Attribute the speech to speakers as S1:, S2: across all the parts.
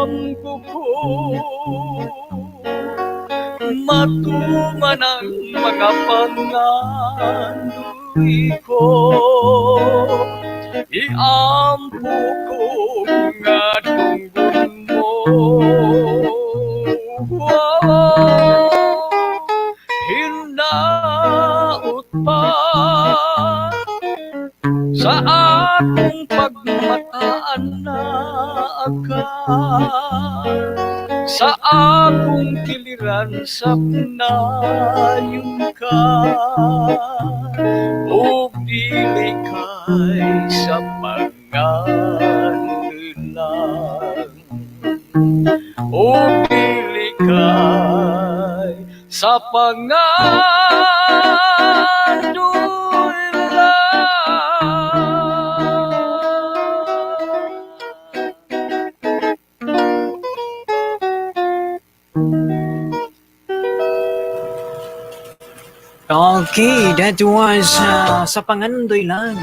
S1: Iampo ko matuman ang mga pangandoy ko. Iampo ko nga dunggon mo. Wow, hinaot pa sa akong pagmataan na ka sa akong kiliran, saknayon ka, ug dili kay sa pangandoy lang, ug dili kay sa pangandoy lang.
S2: Okay, that was sa pangandoy lang.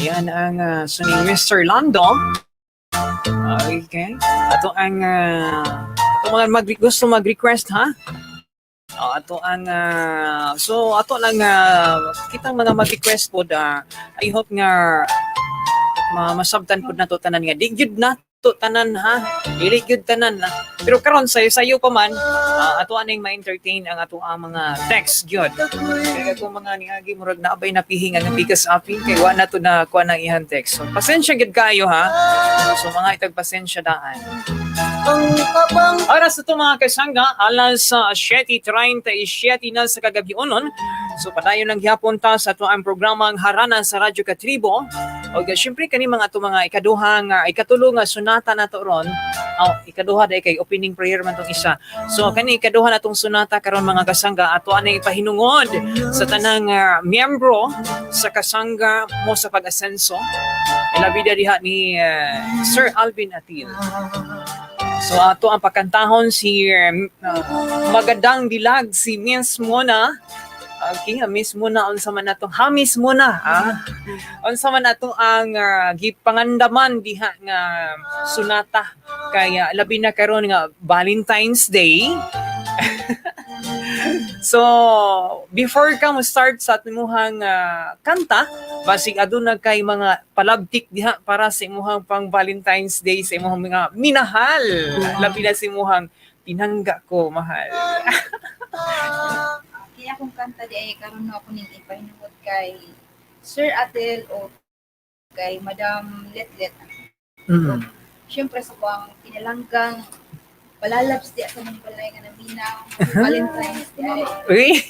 S2: Yan ang so ni Mr. Lando. Okay. Ato ang ato mga gusto mag-request, ha? Oh, ato ang so ato lang kitang mga mag-request pod, I hope nga masabtan pod nato tanan nga di gyud na to tanan, ha, dili gyud tanan na. Pero karon sayo sayo pa man, ato aning ma-entertain ang ato ang mga text gyud. Kaya kung mga niagi, murag naabay na pihing ang pikas api kay wa na to na kuha ng ihang text. So pasensya gyud kayo, ha. So mga itag pasensya daan. Oras ito, mga kasangga, alas 7:37 na sa kagabi unon. So padayon lang gihapon ta sa ato ang programang Harana sa Radyo Katribo. O syempre kani mga ato mga ikaduhang ikatulo nga sonata na to ron. Oh, ikaduha dai kay opening prayer man tong isa. So kani ikaduha na tong sonata karon, mga kasangga, ato ani ipahinungod sa tanang miyembro sa Kasangga mo sa pag-asenso. Ilabi diha ni Sir Alvin Atil. So ato ang pakantahon si Magandang Dilag, si Miss Mona. Okay, Miss Mona, unsa man atong hamis Mona, ah. Unsa man ato ang gipangandaman diha nga sonata kaya labi na karon nga Valentine's Day. So, before ka mo start sa imuhang kanta, basig aduna kay mga palabtik diha para sa imuhang pang Valentine's Day sa imuhang mga minahal. Labi na sa imuhang pinangga ko, mahal.
S3: Kaya akong kanta di ay karon no ako ning ipahinungod kay Sir Atel o kay Madam Letlet. Siyempre sa kuang pinalanggang palalabs di sa mong balay nga naminaw. Valentine's Day.
S2: Uy.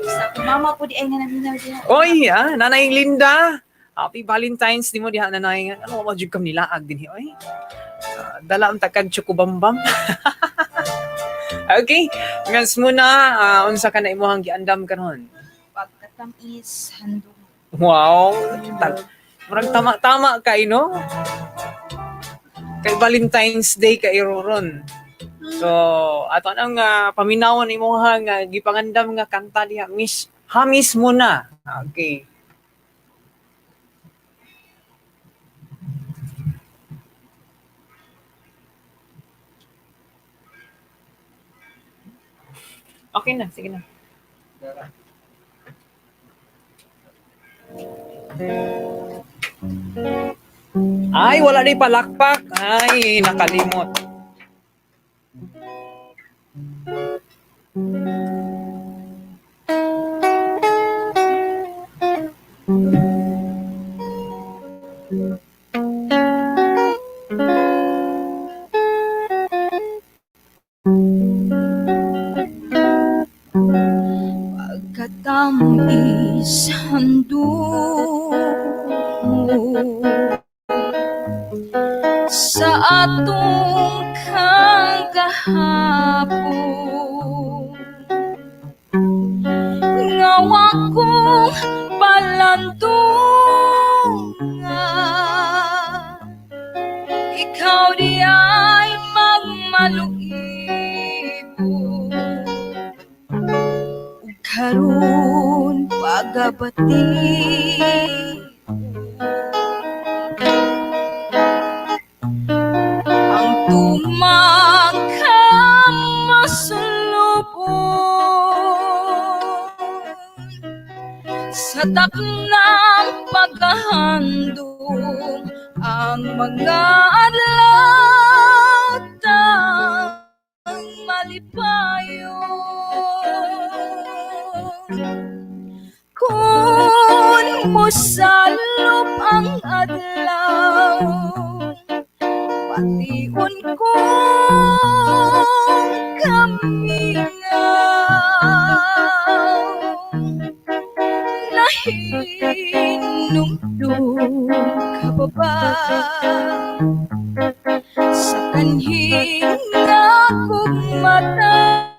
S3: Sa akong mama po di ay nga naminaw diha.
S2: Oy, Nanay Linda. Happy Valentine's di mo diha, nanay. Ano mo jud kam nilaag dinhi oy. Dala ang takag chukubambam. Okay. Ngans muna, unsa ka na imuhang giandam karon?
S3: Pagkatamis handog.
S2: Wow. Murag tama-tama kay no? Kay Valentine's Day kay ron. So, ato ang paminawon imuhang gipangandam nga kanta diha, Miss Hamis muna. Okay. Okay na, sige na. Ay, wala di palakpak. Ay, nakalimot.
S3: Pagkatamis handog sa atong kang kahapon nga wa kong palandungan, ikaw di ay magmaluibo ug karon pagabati Kataknang pagkahandom ang mga adlaw tang malipayon. Kung mosalop ang adlaw, pation kong kamingaw. Nahinumdum ka pa ba sa kanhing akong mata?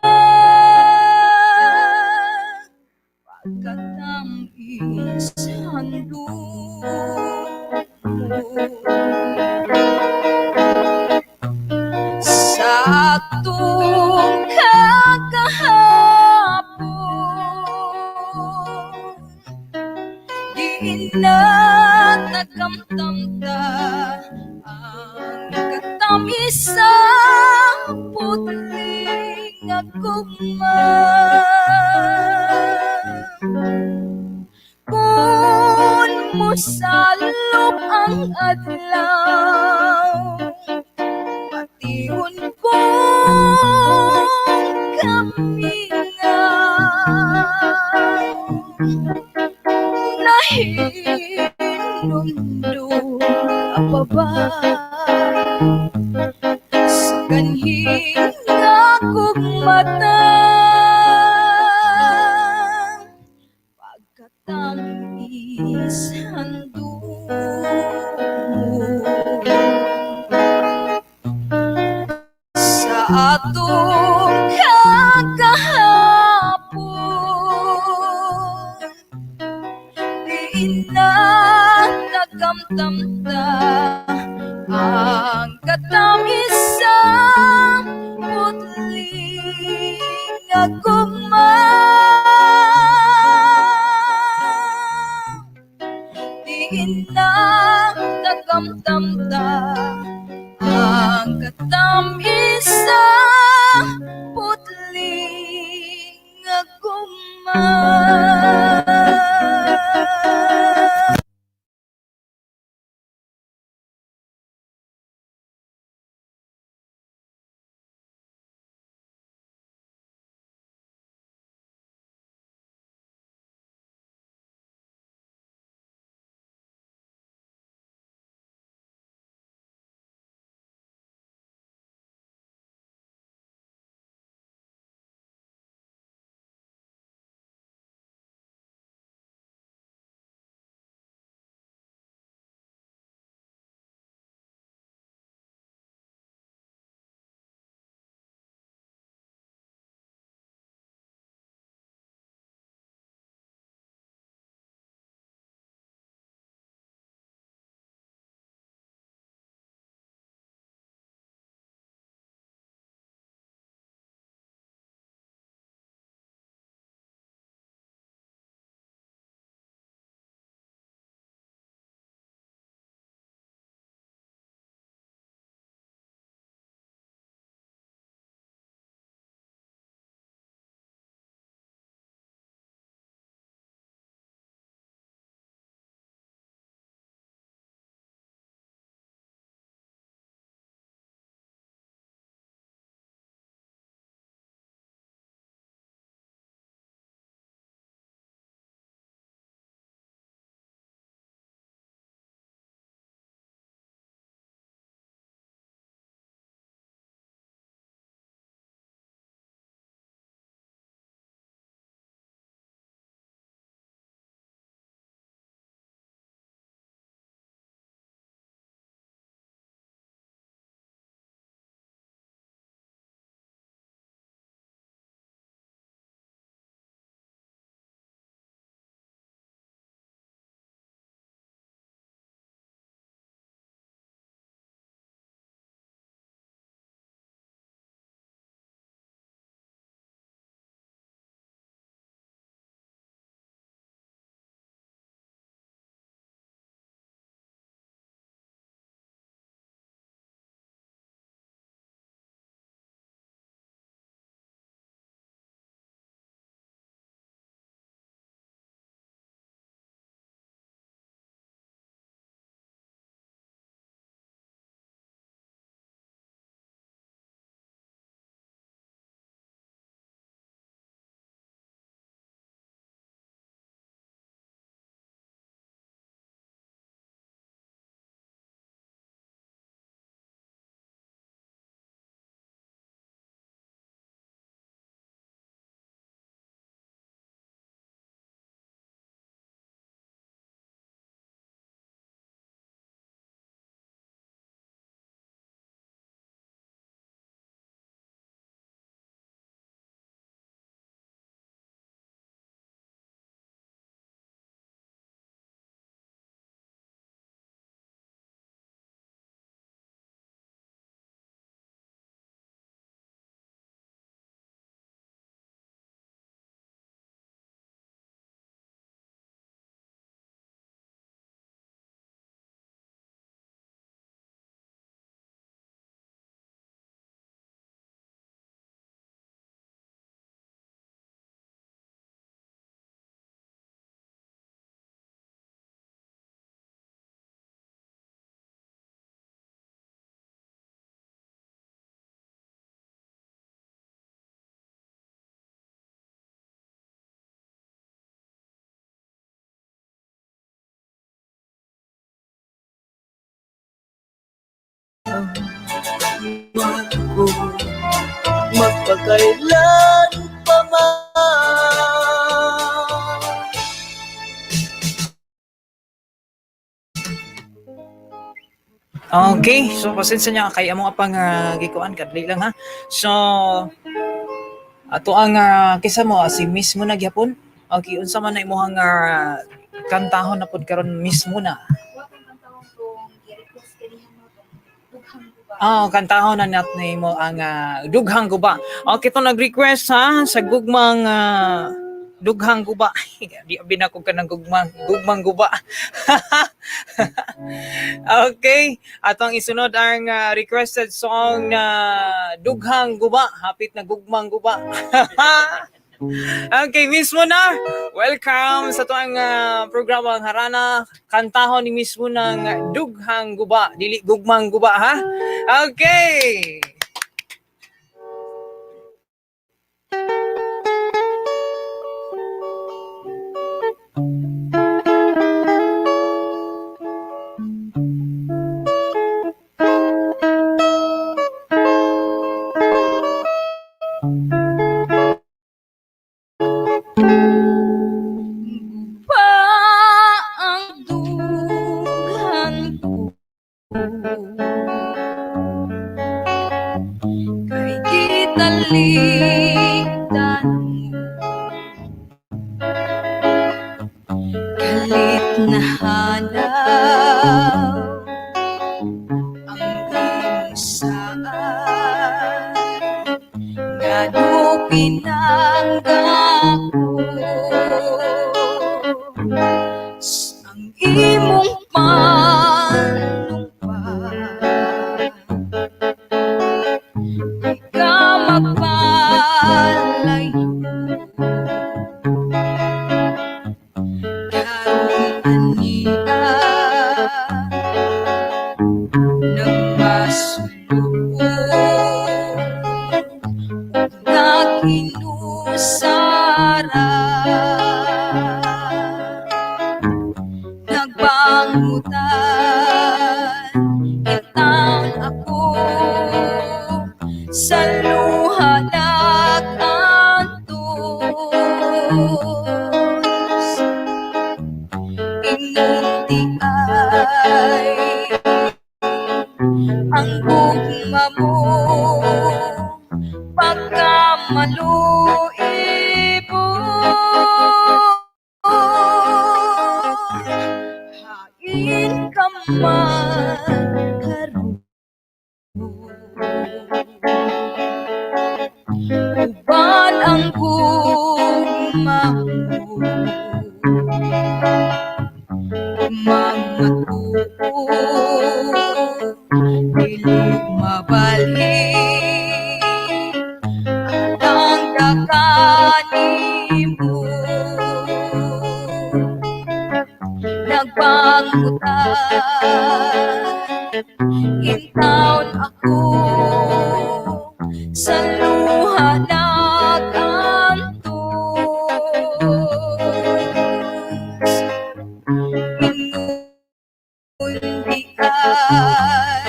S3: Pagkatamis handom mo sa atong kakahapon, di na nakamtamta ang katamis sa putling gugma. Kung mosalop ang adlaw, pation kong kamingaw. Nahinumdum ka pa ba sa kanhing akong mata? Pagkatamis handom mo sa atong kakahapon, di na nakamtamta ang katamis sa putling gugma. Di na nakamtamta ang katamis sa putling gugma.
S4: Magpakailan pa man.
S2: Okay, so pasensya niya kay amo pang gikuan, kadli lang ha. So ato ang kisa mo si Miss Muna gyapon. Okay, unsa man na imong kantahon na pud karon, Miss Muna?
S3: Wa kang kantahon tong gi-request kaniha no, tong "Dughang Guba".
S2: Ah, kantahon na nat nimo ang "Dughang Guba". Okay, to nag-request ha sa gugmang "Dughang Guba". Di abi na ko kanang gugmang guba. Okay, atong isunod ang requested song na "Dughang Guba", hapit na gugmang guba. Okay, Miss Muna, welcome sa tuang programa ang Harana. Kantahon ni Miss Muna ang "Dughang Guba", dili gugmang guba ha. Okay.
S3: Pa ang dughan ko kay gitalikdan mo, kalit na hanaw ang imong saad ngano pinangga ko ang imong panumpa. Di ka magpalayo karon ania nagmasulo naghinusara, nagbangutan intawn ako sa luha nag-antos. Ingon di ay ang gugma mo pagkamaluibon. Hain ka man karon, uban ang gugma mo, mga matuod dili mabalhin ang dakanimo. Nagbangutan intawn ako sa luha nag-antos. Ingon di ay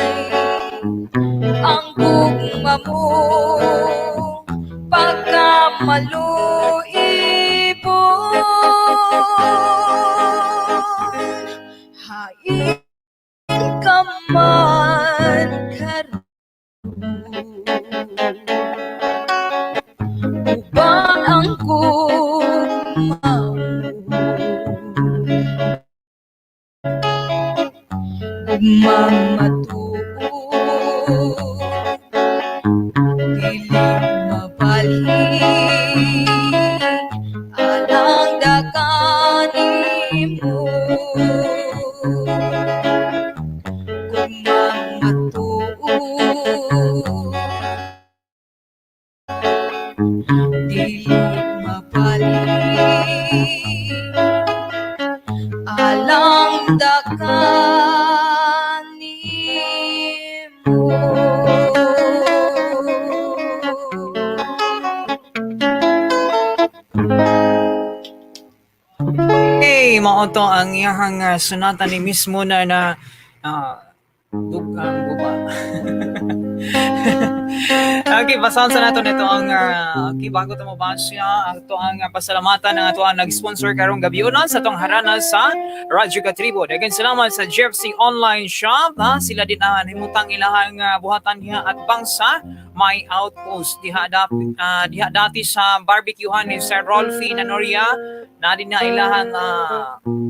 S3: ang gugma mo pagkamaluibon. Hain ka man karon, uban ang gugma mo, gugmang matuod dili mabalhin alang dakanimo. Gugmang matuod dili mabalhin alang dakanimo.
S2: Okay, mao to ang iyahang sonata ni Miss Muna na "Dughang Guba". Okay, basahan sa nato nito ang okay, bago ta mobasa ato ang pasalamatan ang ato ang nag-sponsor karong gabi unon sa atong harana sa Radyo Katribo. Daghang salamat sa Jeffsy Online Shop, ha. Sila din ang himutang ilahang buhatan diha at bangsa may outpost diha diha dati sa barbecuehan ni Sir Rolfie Nanoria na din na ilahang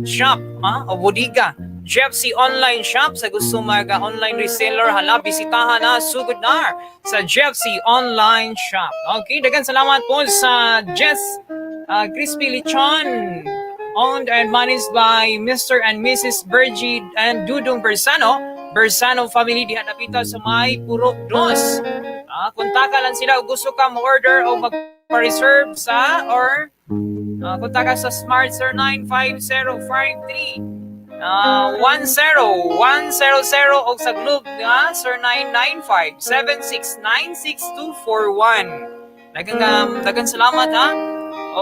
S2: shop, ha, o bodega. Jeffsy Online Shop sa gusto mag online reseller, hala, bisitahan na, sugod na sa Jeffsy Online Shop. Okay, daghang salamat po sa Jess Crispy Lechon, owned and managed by Mr. and Mrs. Bergie and Dudong Bersano, Bersano family diha napita sa may Purok Dos. Kontaka lang sila kung gusto ka mo-order o magpa-reserve sa or kontaka sa Smart Sir 95053 10100 o sa Globe Sir 995 7696241. Daghang salamat ha.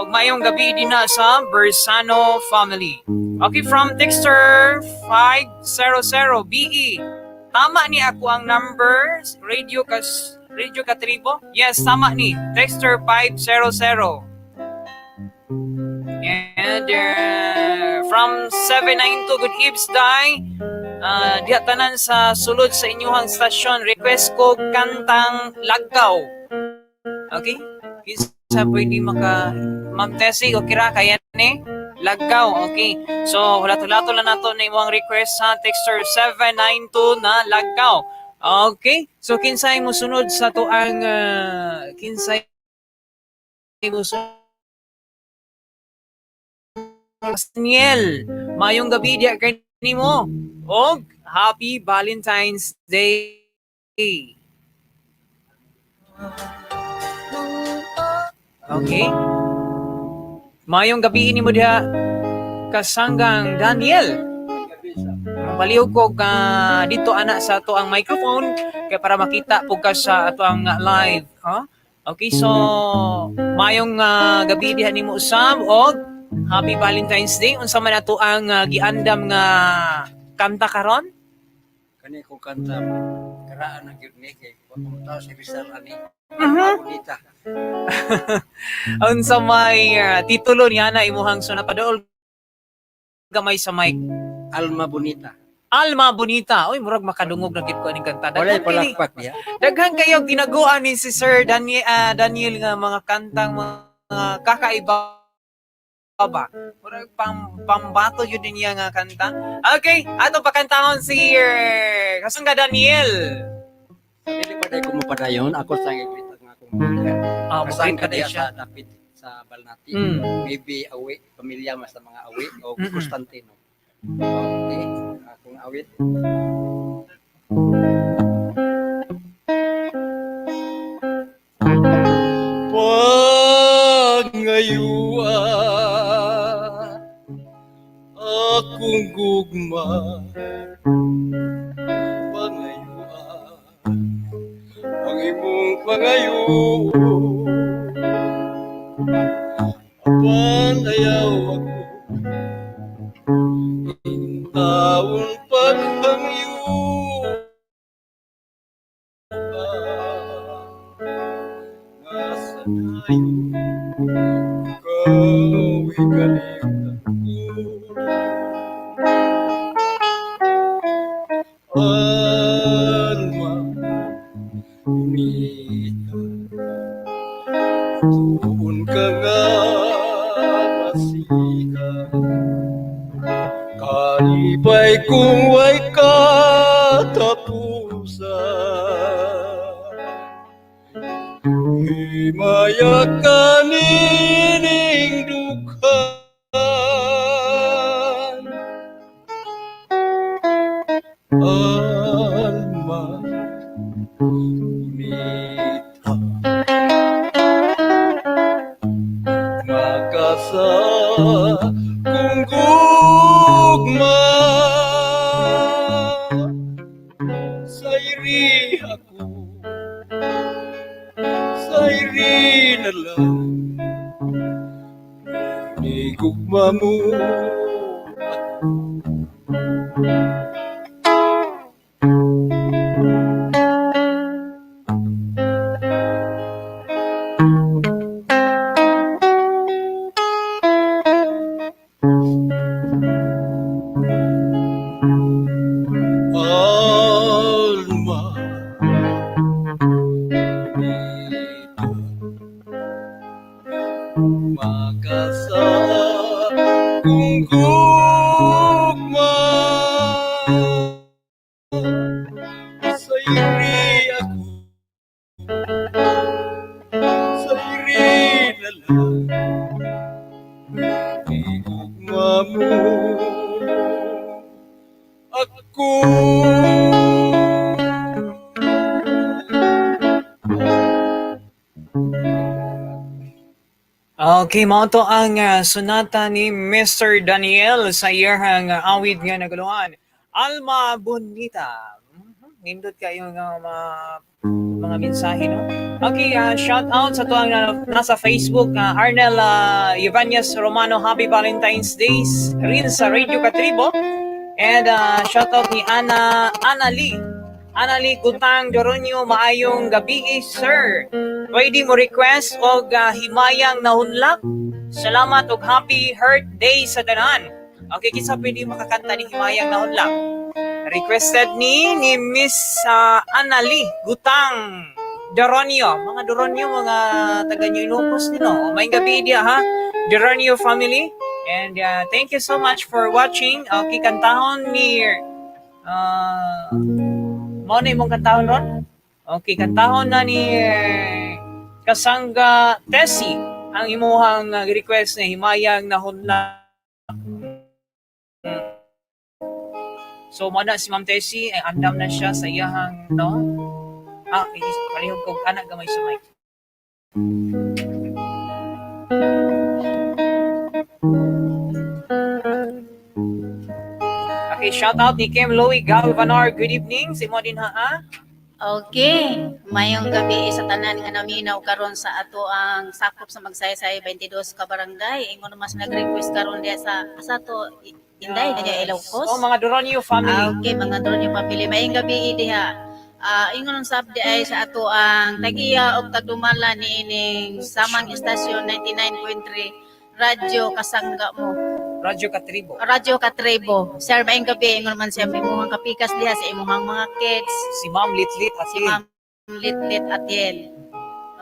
S2: Og mayong gabi din na sa Bersano family. Okay, from Texter 500 BE. Tama ni ako ang number radio kas Radio Katribo? Yes, tama ni. Texter 500. And from 792, good eves day. Diha tanan sa sulod sa inyuhang stasyon, request ko kantang Lagkaw. Okay? Kinsa pwede maka Ma'am Tessie, okay ra kaya ni? Lagkaw, okay. So, hulato-lato lang nato na imong request sa texter 792 na Lagkaw. Okay? So, kinsay mo sunod sa to ang kinsay mo sunod? Daniel, mayong gabi diya kay nimo. Og happy Valentine's Day. Okay? Mayong gabi nimo diha kasanggang Daniel. Baliw ko ka dito ana sa ato ang microphone kay para makita po ka sa ato ang live. Huh? Okay, so mayong gabi diha nimo usab og happy Valentine's Day. Unsa man ato ang giandam nga kanta karon?
S4: Kani ko kanta karaan na gyud ni kay pumunta si Rizal ani. Bonita.
S2: Unsa may titulo niya na imuhang suna, paduol gamay sa mic.
S4: Alma Bonita.
S2: Alma Bonita. Oy, murag makadungog na gid ko aning kanta.
S4: Walay
S2: Daghan kini-
S4: palakpak niya.
S2: Daghan kayo ginaguan ni si Sir Daniel, Daniel nga mga kantang mga kakaiba ba? Murag pambato yun din niya nga kanta. Okay, ato pakantahon si Kasangga Daniel.
S4: Dili pa dai ko mapadayon ako sa ngigrit ang akong pamilya.
S2: Kasang
S4: Kasang
S2: ka
S4: ka
S2: siya.
S4: sa dapit sa Balnati. Maybe awi, pamilya mas sa mga awi o Constantino. Okay, akong awit.
S1: Pangayua akong gugma, pangayua ang imong pangayo, apan ayaw ako taon paghangyo nga sa dayon ikaw ikalimtan ko. Alma bonita, tuon ka nga masika, kalipay kung way katapusan. Himaya kanining dukhan. Alma bonita, makasa kung gugma, sa iri ako, sa iri na lang ni gugma mo ako. Iri ako, sa iri na lang igugma mo ako.
S2: Okay, mao to ang sonata ni Mr. Daniel sa iyang awit nga naguluhan, Alma Bonita. Nindot kayo nga mga mensahe, no? Okay, shout out sa tuang nasa Facebook, Arnel Ibanez Romano, happy Valentine's Days rin sa Radio Katribo. And shout out ni Ana Ana Lee. Ana Lee Gutang Doronyo, maayong gabi, sir. Pwede mo request og Himayang Nahunlak. Salamat og happy Heart Day sa tanan. Okay, kinsa pwede makakanta ni Himayang Nahunlak? Requested ni Miss Annalie Gutang Doronio. Mga Doronio, mga taga New Ilocos nino. May gabi diya ha. Doronio family. And thank you so much for watching. Okay, kantahon ni mao na imong kantahon ron? Okay, kantahon na ni Kasangga Tessie ang imuhang request na Himayang Nahunlak. So mo na si Ma'am Tessie ay andam na siya sa iyahang, no? Ah, palihog kog anak gamay sa mic. Okay, shout out ni Kim Louie Galvanar. Good evening. Si mo din ha, ah?
S5: Okay, mayong gabi sa tanan nga naminaw karon sa ato ang sakop sa Magsaysay 22 ka barangay. Ingon mas nag-request karon diya sa asa to, Inday diya Ilocos.
S2: Oh, mga Doronio family.
S5: Ah, okay, mga Doronio family. Mayong gabi diha. Ingon sab di ay sa ato ang tagiya og tagdumala niining Samang Istasyon 99.3 Radyo Kasangga mo.
S2: Radyo Katribo.
S5: Radyo Katribo. Sir, maayong gabi. Ingon man siya imuhang kapikas diha sa imuhang mga kids.
S2: Si Ma'am Litlit
S5: Si
S2: Atiel.
S5: Ma'am Litlit Atiel.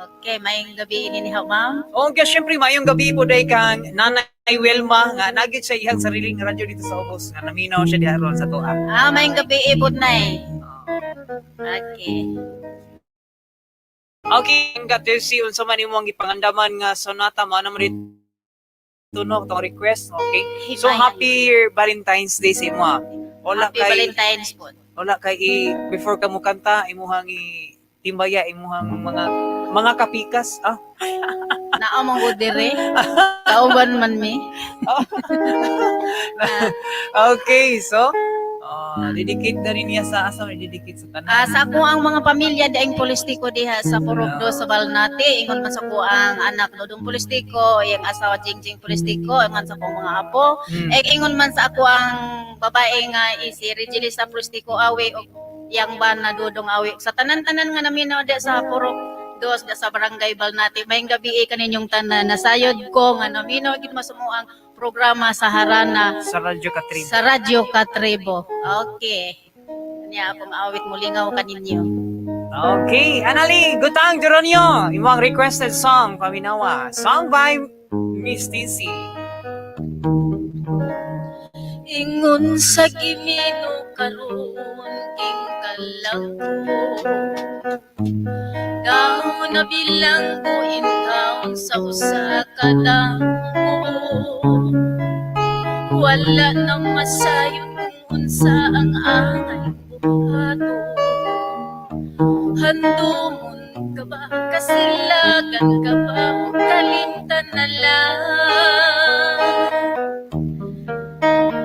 S5: Okay, maayong gabi ini ni ma'am.
S2: Okay, syempre maayong gabi po day kang Nanay Wilma nga nagit siya iyang sariling radyo dito sa Ubos nga naminaw siya diha ron sa tuwa.
S5: Ah, maayong gabi ibot nay. Okay.
S2: Okay, nga Tessie, unsa man imong gipangandaman nga sonata mao naman dito, no, tong request, okay? So happy Valentine's Day sa imo, ah. Wala
S5: Happy
S2: kay
S5: Valentine's po.
S2: Wala kay i, before ka mo kanta imuhang i timbaya imuhang mga kapikas, ah.
S5: Naa man ko dire. Kauban man mi.
S2: Okay, so dedicate na rin niya sa asa may dedicate sa tanan.
S5: Ah, sa ako ang mga pamilya daing Polistiko diha sa Purok Do sa Balnate, ingon man sa ko ang anak Dodong Polistiko, iyang asawa Jingjing Polistiko, ingon sa akong mga apo. Eh, ingon man sa ako ang babae nga si Regilista Polistiko awi og iyang bana Dodong awi. Sa tanan-tanan nga naminaw diha sa Purok Dos diha sa Barangay Balnate. Maayong gabi kaninyong tanan. Nasayod ko nga naminaw gid masumo ang programa sa Harana
S2: Sa Radyo Katribo.
S5: sa Radyo Katribo. Okay. Niya akong awit mulingaw kaninyo.
S2: Okay, Anali, Gutang Geronio, imong requested song, paminawa. Song by Miss TC.
S5: Ingon sa gimino karon king kalang ko. Daw nabilang ko in town sa usa ka damo. Wala na masayon kung unsa ang angay buhaton. Handumon ka ba, kasilagan ka ba, o kalimtan na lang?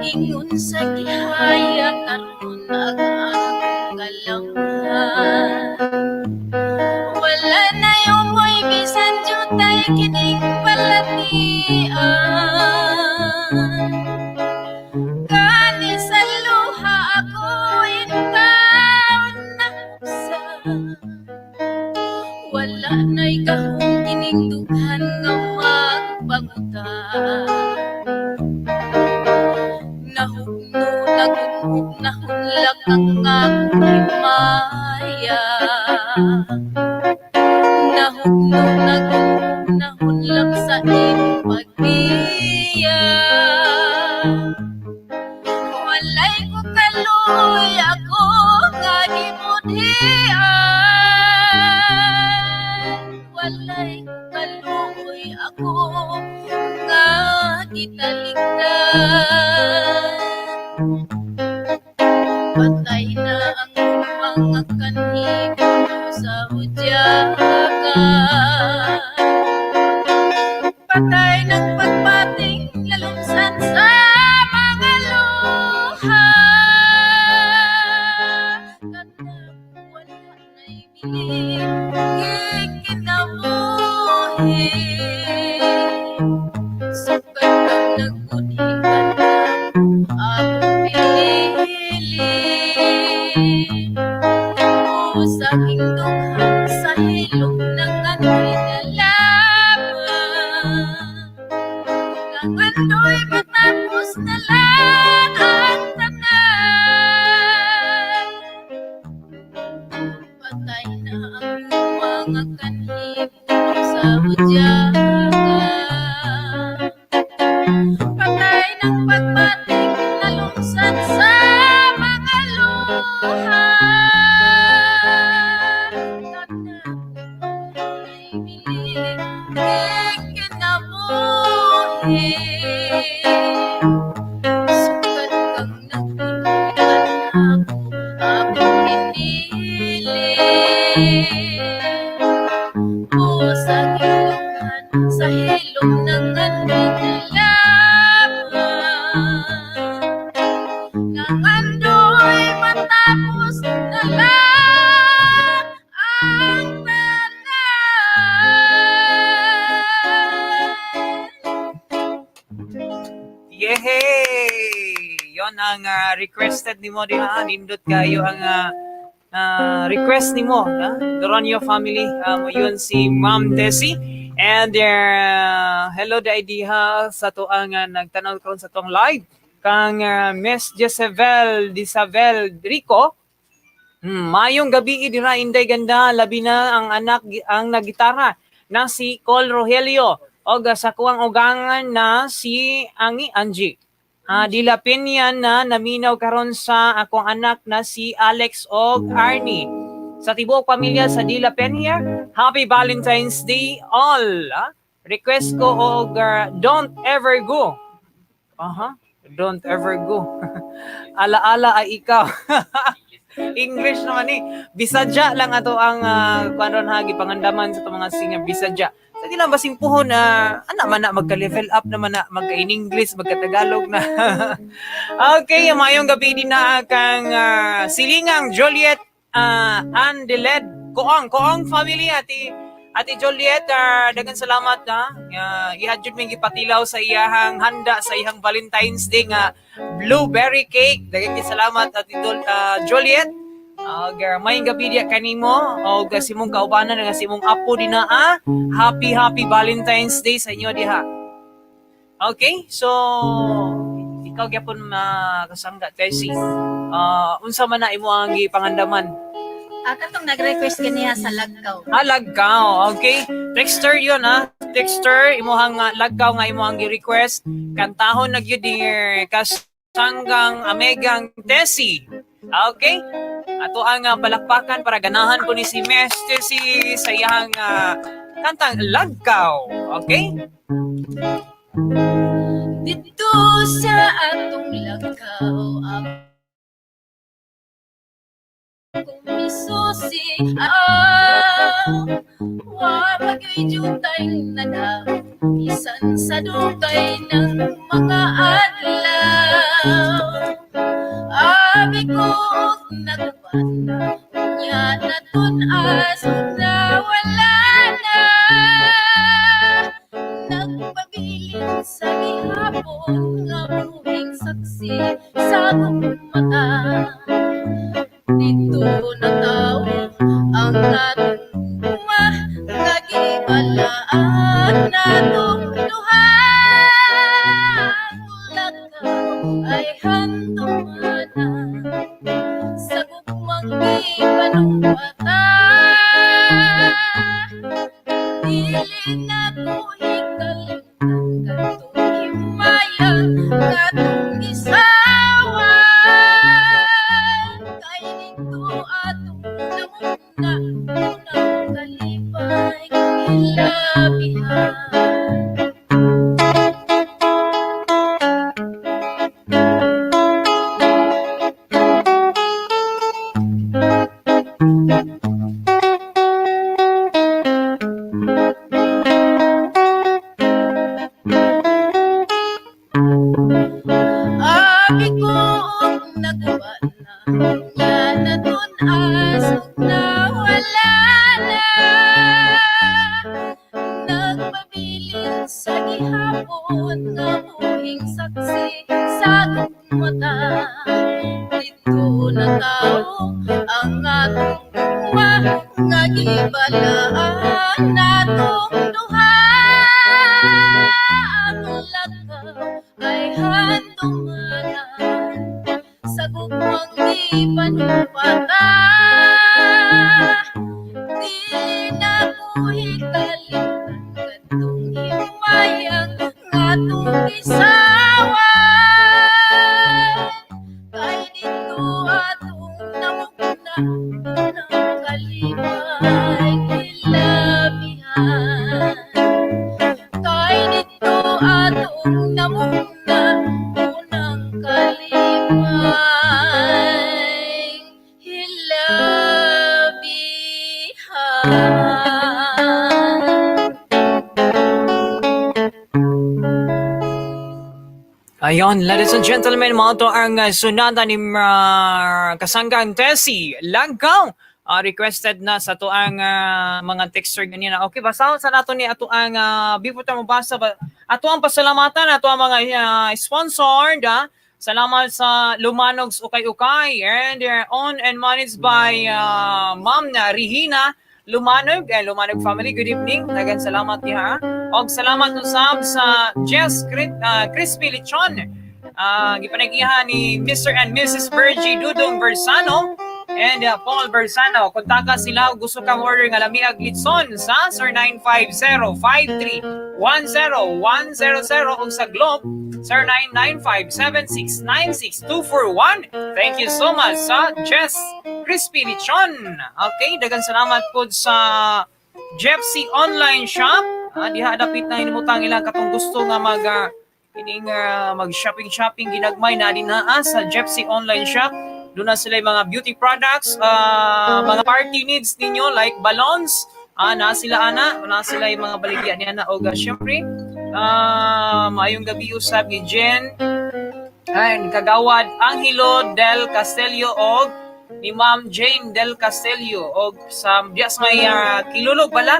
S5: Ingon sa gihaya karon ang akong kalanghan. Wala na yung mo'y bisan jutay kining balatian. Kani sa luha ako intaon na upsa. Wala na'y kahong kining dughan nga magpanguta. Nahugno, nagunhog, nahunlak ang akong himaya. Nahugno, nagunhog, nahunlak sa imong pagbiya. Walay ko kaluoy ako nga gimudhi.
S6: Walay kaluoy ako nga gitalikdan. Patay na ang mga kanhi sa hudyakan. Patay ng pagbating lalumsan sa mga luha. Kanang wala na'y bilin, kinabuhi. Sukad kang nagbudhi ka na, akong pinili. O sa aking dughan sa hilom ng andoy na lamang. Ng andoy matapos na lang ang tanan. Patay na ang mga kanhi sa hudyakan. Patay ng pagbating nalungsan sa mga luha. Kanang ay bilin, kinabuhi. Sukad kang nagpilitan ako, akong pinili. O sa aking sa hilom ng andoy lamang. Nang andoy matapos na lang ang tanan.
S2: Yehey! Yon ang requested nimo diha. Nindot kayo ang request nimo, ha? Doronio family. Yun si Ma'am Tessie. And hello dai diha sa tuang nagtanaw karon sa tuang live kang Miss Jezebel Disabel Rico. Mayong gabi dira, Inday Ganda, labi na ang anak ang nagitara na si Col Rogelio og sa kuang ugangan na si Angi Angie. Dila Peña na naminaw karon sa akong anak na si Alex og Arnie. Sa tibuok pamilya sa Dila Peña, Happy Valentine's Day all. Request ko og "Don't Ever Go." Aha, "Don't Ever Go." Alaala ay ikaw. English naman eh. Bisadya lang ato ang kuan ha, gipangandaman sa itong mga singer Bisadya. Sa di lang basing puhon na ana man na magka-level up naman na magka in English, magka-Tagalog na. Okay, mayong gabi din na kang silingang Juliet Andeled Koong Koong family, ati Ate Juliet, daghang salamat ha. Iha jud ming gipatilaw sa iyahang handa sa iyang Valentine's Day nga blueberry cake. Daghang salamat, Ate Juliet. Uh, may gabi diya kanimo og simong kaubanan nga simong apo dinaa. Happy happy Valentine's Day sa inyo diha. Okay, so ikaw gyapon, makasangga Tessie. Unsa man na imo ang gipangandaman?
S5: Ah, katong nag-request kaniya sa "Lagkaw."
S2: Ah, "Lagkaw." Okay. Texter yun, ha? Texter, imuhang "Lagkaw" nga imuhang gi-request. Kantahon na gyud ni kasanggang amegang Tessie. Okay? Ato ang palakpakan para ganahan ko ni si Miss Tessie sa iyang kantang "Lagkaw." Okay?
S6: Dito sa atong lagkaw, akong misusi, wa pa'y jutay nadaog bisan sa dugay ng mga adlaw. Abi ko og naguban nya natun-as na wala na. Nagpabilin sa gihapon nga buhing saksi sa akong mata. Dito na tao ang atong gugma nga gibalaan natong duha. Ang lakaw ay handumanan sa gugmang gipanumbatan. Dili na ko hikalimtan kadtong himaya nga atong gisawan. Kay dito atong namugna. Namugna unang kalipay hilabihan. Abi ko og naguba na nga natun-as ug nawala na, nagpabilin sa gihapon nga buhing saksi sa gugmata. Didto natawo ang atong gugma nga gibalaan natong duha. Ang lakaw ay handumanan sa gugmang di panupata. Di na ko hikalimtan kadtong himayang ngatong gisawan, kay didto atong namugna unang kalipay hilabihan, kay didto atong namugna unang kalipay hilabihan.
S2: Ayon, ladies and gentlemen, mao to ang sonata ni Kasanggang Tessie Langkaw. Requested na sa ato ang mga texter ganina. Okay, basa sa nato ni ato ang before ta mabasa ba, ato ang pasalamatan ato ang mga sponsor da. Salamat sa Lumanogs Ukay-Ukay and they're on and managed by Ma'am na Regina Lumanog and Lumanog family. Good evening. Daghang salamat diha. Og salamat usab sa Jess Crispy Lechon. Gipanagihan ni Mr. and Mrs. Virgie Dudong Bersano and Paul Bersano. Kontaka sila kung gusto kang order nga lamiag litson sa 0950-5310-100 ug sa Globe 0995-7696-241. Thank you so much sa Jess Crispy Lechon. Okay, daghang salamat po sa Jepsy Online Shop. Diha dapit na hinimutang ilang katong gusto nga mag ining mag shopping shopping ginagmay na dinha sa Jepsy Online Shop. Doon na sila yung mga beauty products, mga party needs ninyo like balloons. Na sila ana, na sila yung mga baligya niya na og syempre maayong gabi usab ni Jen and Kagawad Angelo del Castillo og ni Ma'am Jane del Castillo og sa diya sa may Kilulog bala.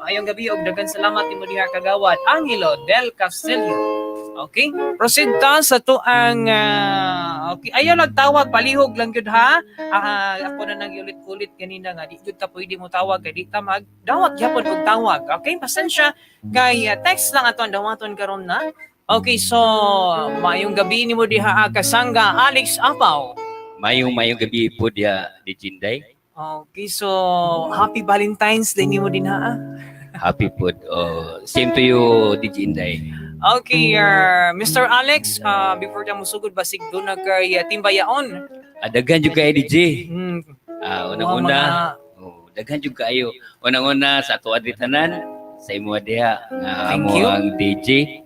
S2: Maayong gabi og daghan salamat nimo diha, Kagawad Angelo del Castillo. Okay, proceed ta sa to ang okay, ayaw nagtawag, palihog lang gyud ha. Ako na nang ulit-ulit kanina nga di gyud ta pwede mo tawag kay di ta mag dawat gyapon og tawag. Okay, pasensya kay text lang ato ang dawaton karon na. Okay, so maayong gabi nimo diha, Kasangga Alex Apaw.
S7: Mayong mayong gabi po diya di Jinday.
S2: Okay, so happy Valentine's Day nimo din ha.
S7: Happy po. Oh, same to you, DJ Inday.
S2: Okay, Mr. Alex, before ta musugod, basig doon na kay Timbayaon.
S7: Daghan jud kay DJ. Unang-una, oh, daghan jud kaayo. Unang-una sa ato adri tanan, sa imo diha nga
S2: Thank
S7: amo
S2: you.
S7: ang DJ,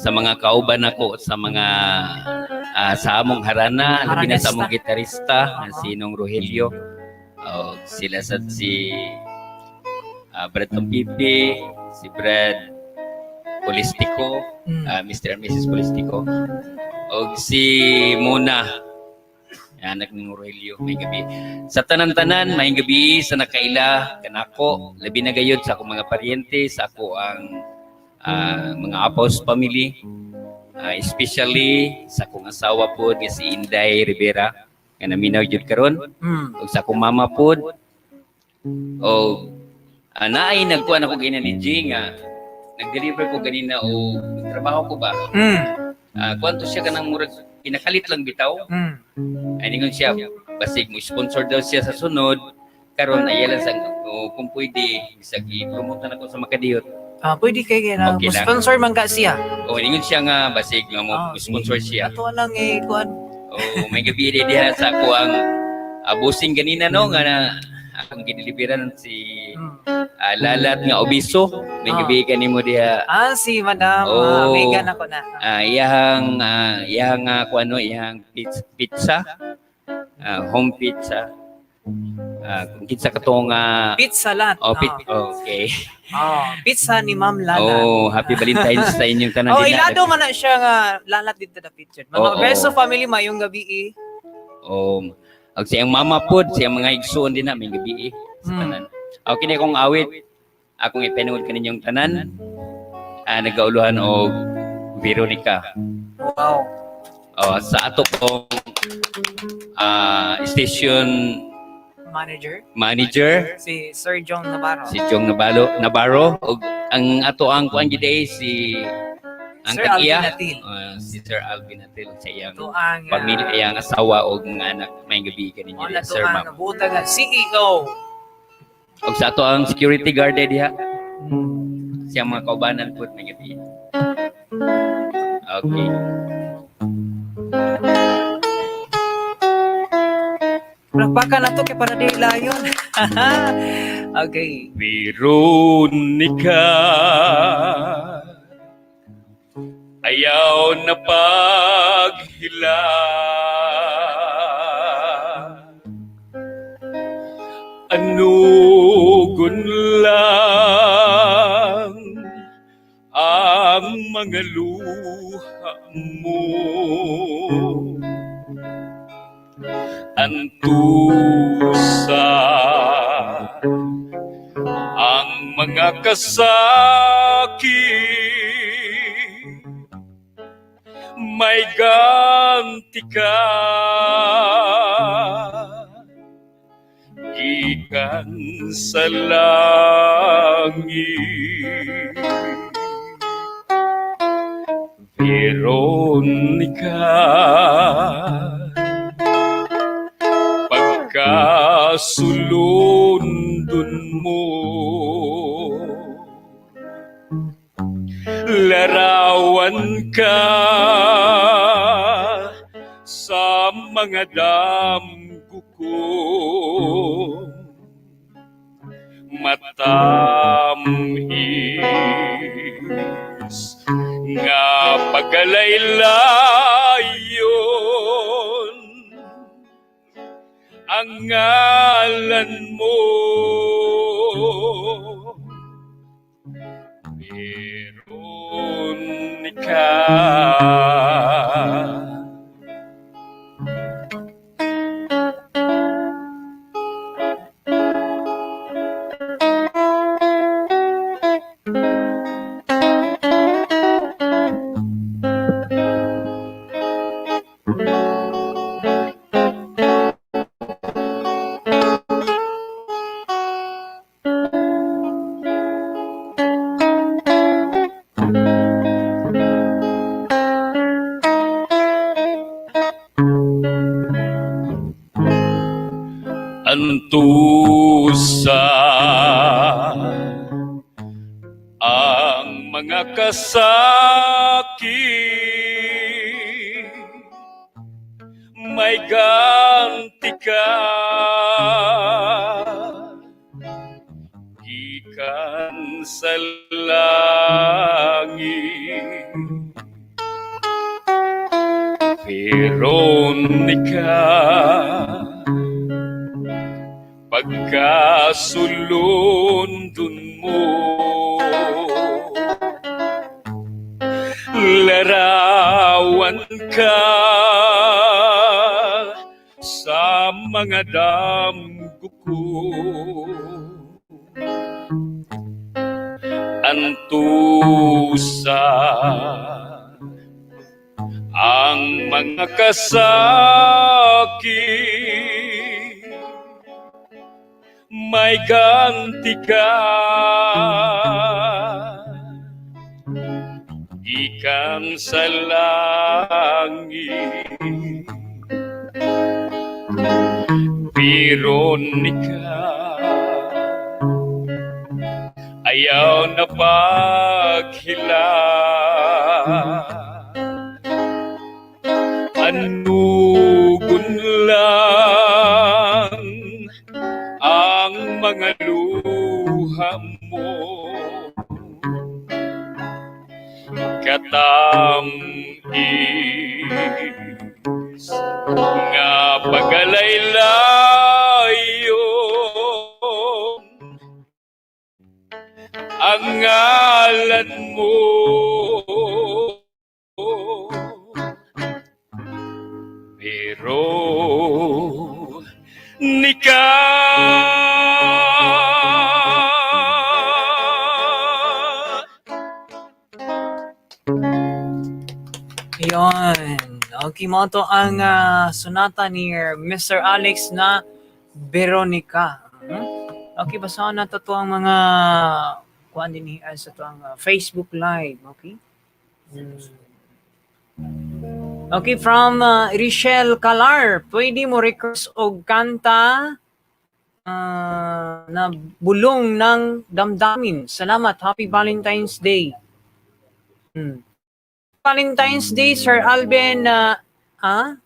S7: sa mga kauban nako sa mga sa among harana, labi na sa among gitarista nga si Nong Rogelio. Oh, sila sa si Brad Tompipi, si Brad Polistico, Mr. and Mrs. Polistico, og si Mona, anak ni Rogelio, may gabi. Sa tanan-tanan, may gabi sa nakaila kanako, labi na gayud sa akong mga paryente, sa ako ang mga Apos family, especially sa akong asawa pod nga si Inday Rivera nga naminaw jud karon, ug sa akong mama pod. O naay nagkuan ako ganina ni G nga nag-deliver ko ganina o trabaho ko ba. Kuan to siya kanang murag pinakalit lang bitaw. Ay ningon siya basig mo sponsor daw siya sa sunod karon ayalan sa o, kung pwede bisag i-promote na ko sa Makadiyot.
S2: Pwede kay na
S7: Okay lang.
S2: sponsor man ka siya.
S7: O ningon siya nga basig nga mo sponsor siya.
S2: Ato lang eh kuan.
S7: O may gabi diha sa ako ang busing ganina no nga na Akong gideliveran si Lalat nga obiso. May gabi kanimo diha.
S2: Ah, si Madam
S7: Oh.
S2: Megan ako na.
S7: Iyahang kuano, iyahang pizza, home pizza. Kung kinsa katong
S2: Pizza Lat.
S7: oh, okay.
S2: Oh, pizza ni Ma'am Lalat.
S7: Oh, happy Valentine's sa inyong tanan
S2: Oh,
S7: dinha.
S2: ilado man na siya nga Lalat dito na picture. Mga
S7: Oo.
S2: Beso family, mayong gabi eh.
S7: Oh, ug siyang mama pod, siyang mga igsuon din na may gabi eh, sa tanan. Okay na akong awit, akong ipanuod kaninyong tanan. Nagauluhan og Veronica.
S2: Wow.
S7: Oh, sa ato pong station
S2: Manager
S7: manager
S2: si Sir John Navarro.
S7: si Chong Navarro ug ang ato ang kuan gyud ay si ang
S2: Sir
S7: tag-iya,
S2: Alvin Atil.
S7: Si Sir Alvin Atil sa iyang
S2: Ito ang
S7: pamilya, iyang asawa ug mga anak. May gabi kaninyo
S2: mo
S7: diha,
S2: na to
S7: sir,
S2: ang
S7: ma'am.
S2: buta nga CEO.
S7: Ug sa ato ang security guard ay diha, siyang mga kaubanan pud, may gabi. Okay.
S2: Palakpakan na to kay para di layon. Okay.
S1: Veronica, ayaw na paghila, anugon lang ang mga luha mo. Antusa ang mga kasakit, may ganti ka gikan sa langit. Veronica, pagkasulundon mo, larawan ka sa mga damgo ko. Matamis nga pagalaylayon ang ngalan mo. Veronica. Antusa ang mga kasakit, may ganti ka gikan sa langit. Veronica, pagkasulundon mo, larawan ka sa mga damgo ko. Antusa ang mga kasakit, may ganti ka gikan sa langit. Veronica, ayaw na paghila, anugon lang ang mga luha mo. Katamis nga pagalaylayon ang ngalan mo. Pero nika
S2: Yon. Okay, mo to ang sonata ni Mr. Alex na Veronica. Okay, basahan na to ang mga kuan din sa to ang Facebook Live, okay? Okay, from Richelle Calar, pwede mo request og kanta na Bulong ng Damdamin. Salamat. Happy Valentine's Day. Valentine's Day, Sir Alvin,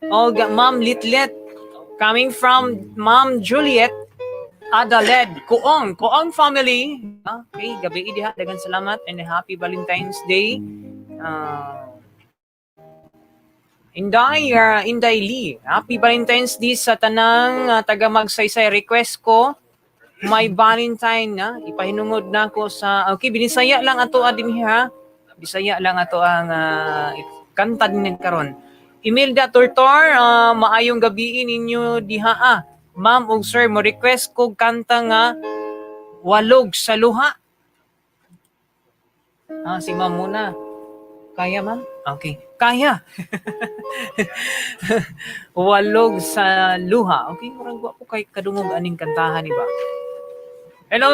S2: og Ma'am Litlet, coming from Ma'am Juliet Adaled, Kuong, Kuong family. Okay, gabi diha, daghang salamat and happy Valentine's Day. Inday, Inday Lee, happy Valentine's Day sa tanang taga Magsaysay. Request ko, my Valentine na, ipahinungod na ako sa, okay, binisaya lang ato din ha. Bisaya lang ato ang kanta din karon. Imelda Tortor, maayong gabi ninyo diha ah. Ma'am ug sir, mo request ko kanta nga Walog sa Luha. Si ma'am muna. Kaya, ma'am? Okay. Kaya. Walog sa Luha. Okay, murag wa ko kay kadungog aning kantahan ni ba. Hello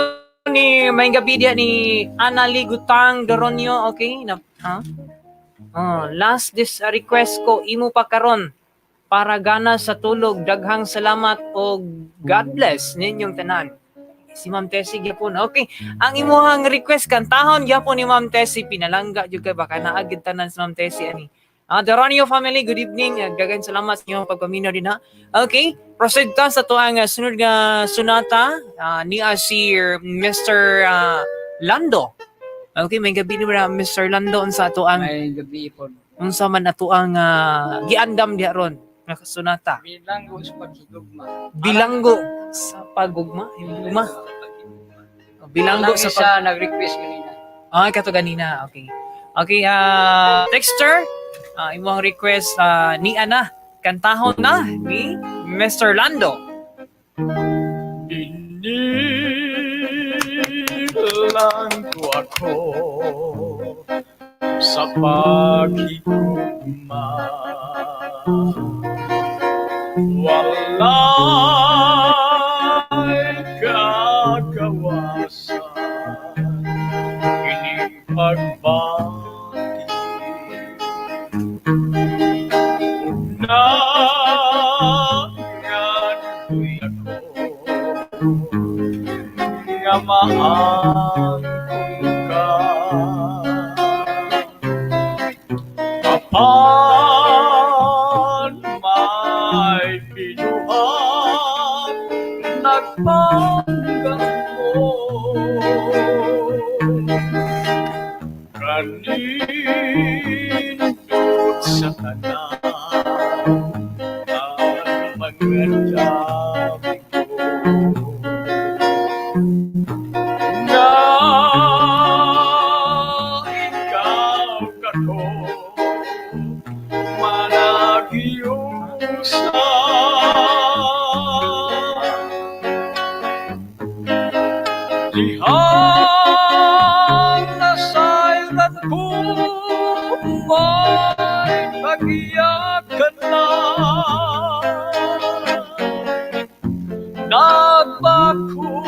S2: ni may gabi diha ni Ana Ligutang Doronio, okay? Na, ha? Oh, last this request ko imo pa karon para gana sa tulog. Daghang salamat og God bless ninyong tanan. Si Ma'am Tessie gyapon. Okay, ang imuhang request kantahon gyapon ni Ma'am Tessie, pinalangga jud kay baka naa gyud tanan sa Ma'am Tessie ani. Doronio family, good evening. Daghang salamat sa inyong pagpaminaw din ha. Okay, proceed ta sa tuang sunod nga sonata ni si Mr. Lando. Okay, may gabi ni ba Mr. Lando unsa ato ang
S4: May gabi po.
S2: Unsa man ato ang giandam diha ron nga sonata?
S4: Bilanggo sa paghigugma.
S2: Bilanggo sa pagugma, higugma. Bilanggo
S4: Ang
S2: sa
S4: isa
S2: pag
S4: nag-request kanina.
S2: Ah, kato ganina. Okay. Okay, Dexter, imong request ni Ana, kantahon na ni Mr. Lando.
S1: Binilang ko ako sa paghigugma. Wala'y kagawasan ining pagbati. Ug nangandoy ako nga maangkon ka. Apan may binuhat, nagpanggang mo. Kanindot sa tanan ang mga dami ko. Nga ikaw kato managiusa. Dihang nasayran ko may tagyakan na. Nagbako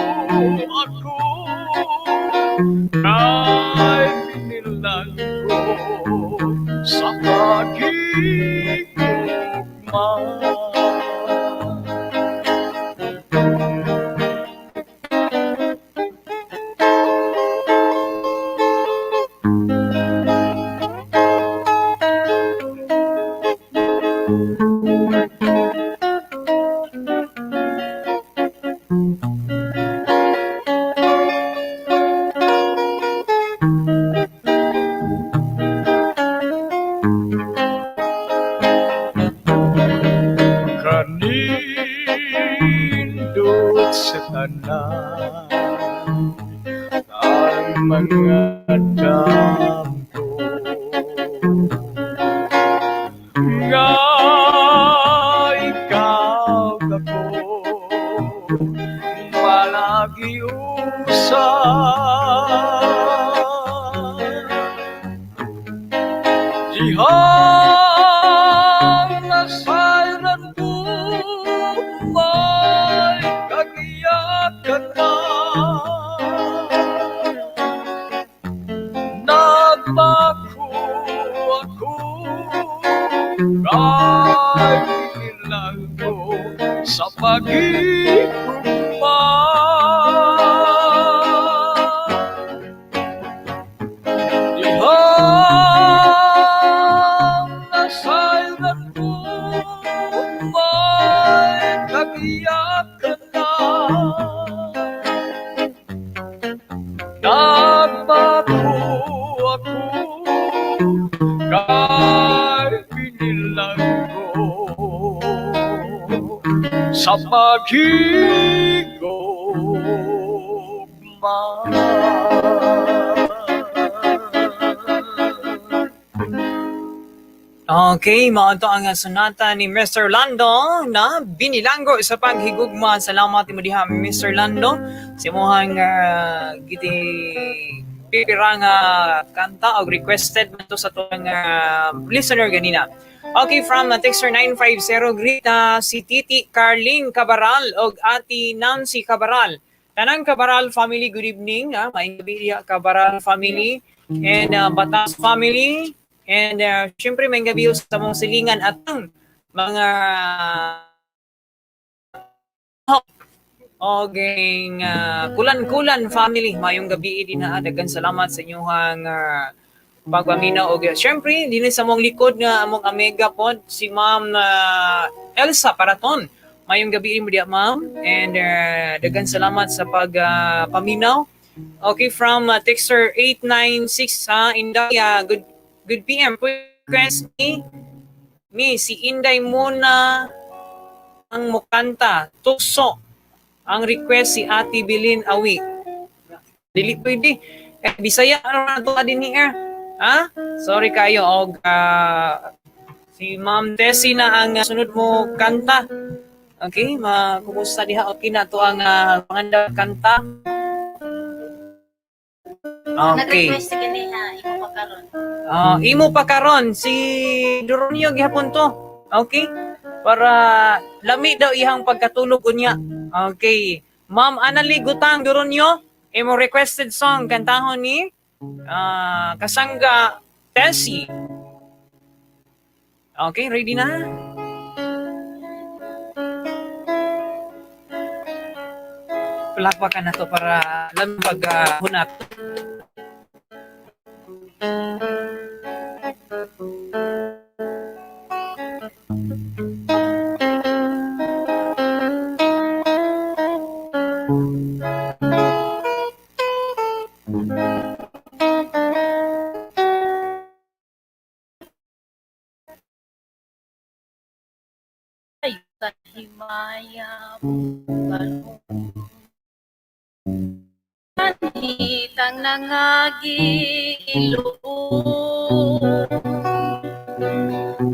S1: ako kay binilanggo sa paghigugma. mga damgo nga ikaw ako palagi usap dihang nasayran ko may kagiyakan na nagbago ako kay binilang ko sa paghihugma. Dihang nasayran ko may kagiyakan na nagbago ako kay binilang ko sa paghigugma.
S2: Okay, mao to ang sonata ni Mr. Lando na binilanggo sa paghigugma. Salamat mo diha Mr. Lando sa imong giti pipira nga kanta og requested man to sa tuang listener ganina. Okay, from texter 950, greet si Titi Carling Cabaral og Ati Nancy Cabaral. Tanang Cabaral family, good evening. Maayong gabi diha, Cabaral family and Batas family. And syempre may gabi sa mong silingan at ang mga oging kulan-kulan family, mayong gabi din na, daghan salamat sa inyong pagpaminaw. Og syempre dinhi sa mong likod nga among amiga pod si Ma'am Elsa Paraton, mayong gabi mo diya ma'am, and daghan salamat sa pag paminaw. Okay, from texter 896, Inday, good good PM, request ni si Inday muna ang mukanta tukso, ang request si Ate Bilin Awi. Dili pwede. Eh, Bisaya ano na to din ni eh. Ha? Sorry kayo og si Ma'am Tessie na ang sunod mo kanta. Okay, ma kumusta diha? Okay na to ang panganda kanta. Okay.
S5: Nag-request si kaniha, imo pa karon.
S2: Ah, imo pa karon si Doronio gihapon to. Okay? Para lami daw ihang pagkatulog unya. Okay. Ma'am Annalie Gutang Doronio, imo requested song kantahon ni Kasangga Tessie. Okay, ready na? Palakpakan na to para lami pag hunat.
S6: Sa himaya Anitang nangagilo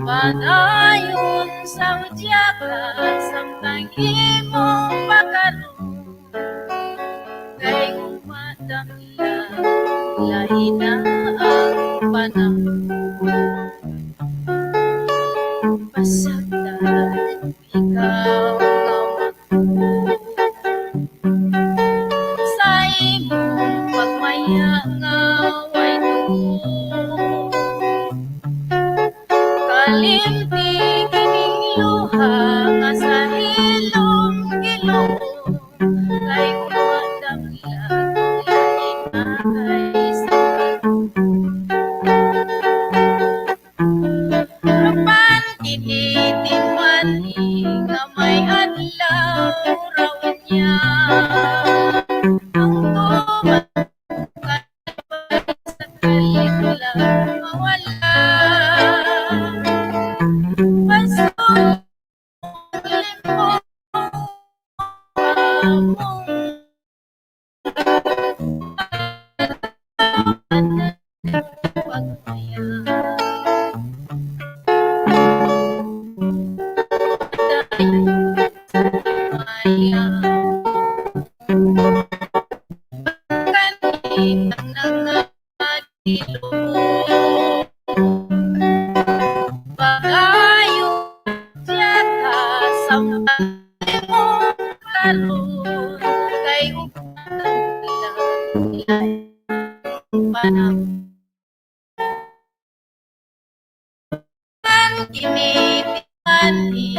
S6: padayon sa udyaka samtang imong pakaron kay umadamla lahi na ang panahon pasagdan ikaw nga magtuo sa imong pagmaya nga way tuo kalimti kining luha nga sa hilom giluo kay umadamla lahi na kay sa Apan kinitiman nga may adlaw raw niya ang tuman Kitang nangadilo. Pagayo ka sa mong karon kay uban panahon kini ani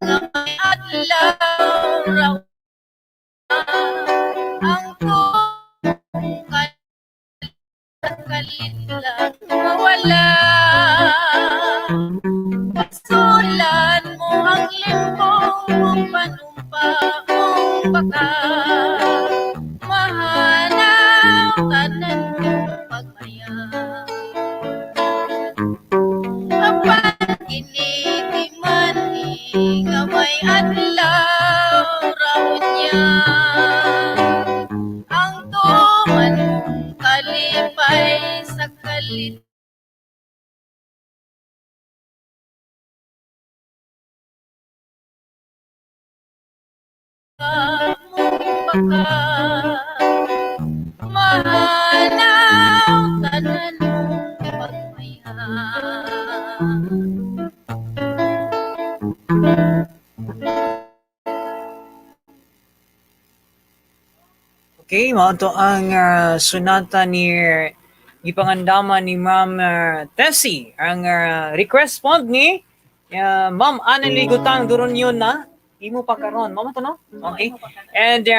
S6: nga may adlaw raw ang kong kalidlang mawala. Pasulan mo ang limbong mong panumpa mong baka mahanaw tanan mong pagmaya. Apan kini di man nga may adlaw raw niya ang tuman mong kalipay sa kalit mong baka mahanaw tanan mong pagmaya.
S2: Okay, mao to ang sonata ni gipangandama ni Ma'am Tessie. Ang request pod ni Ma'am Annalie Gutang Duronyon na imo pa karon. Mao to, no? Okay. And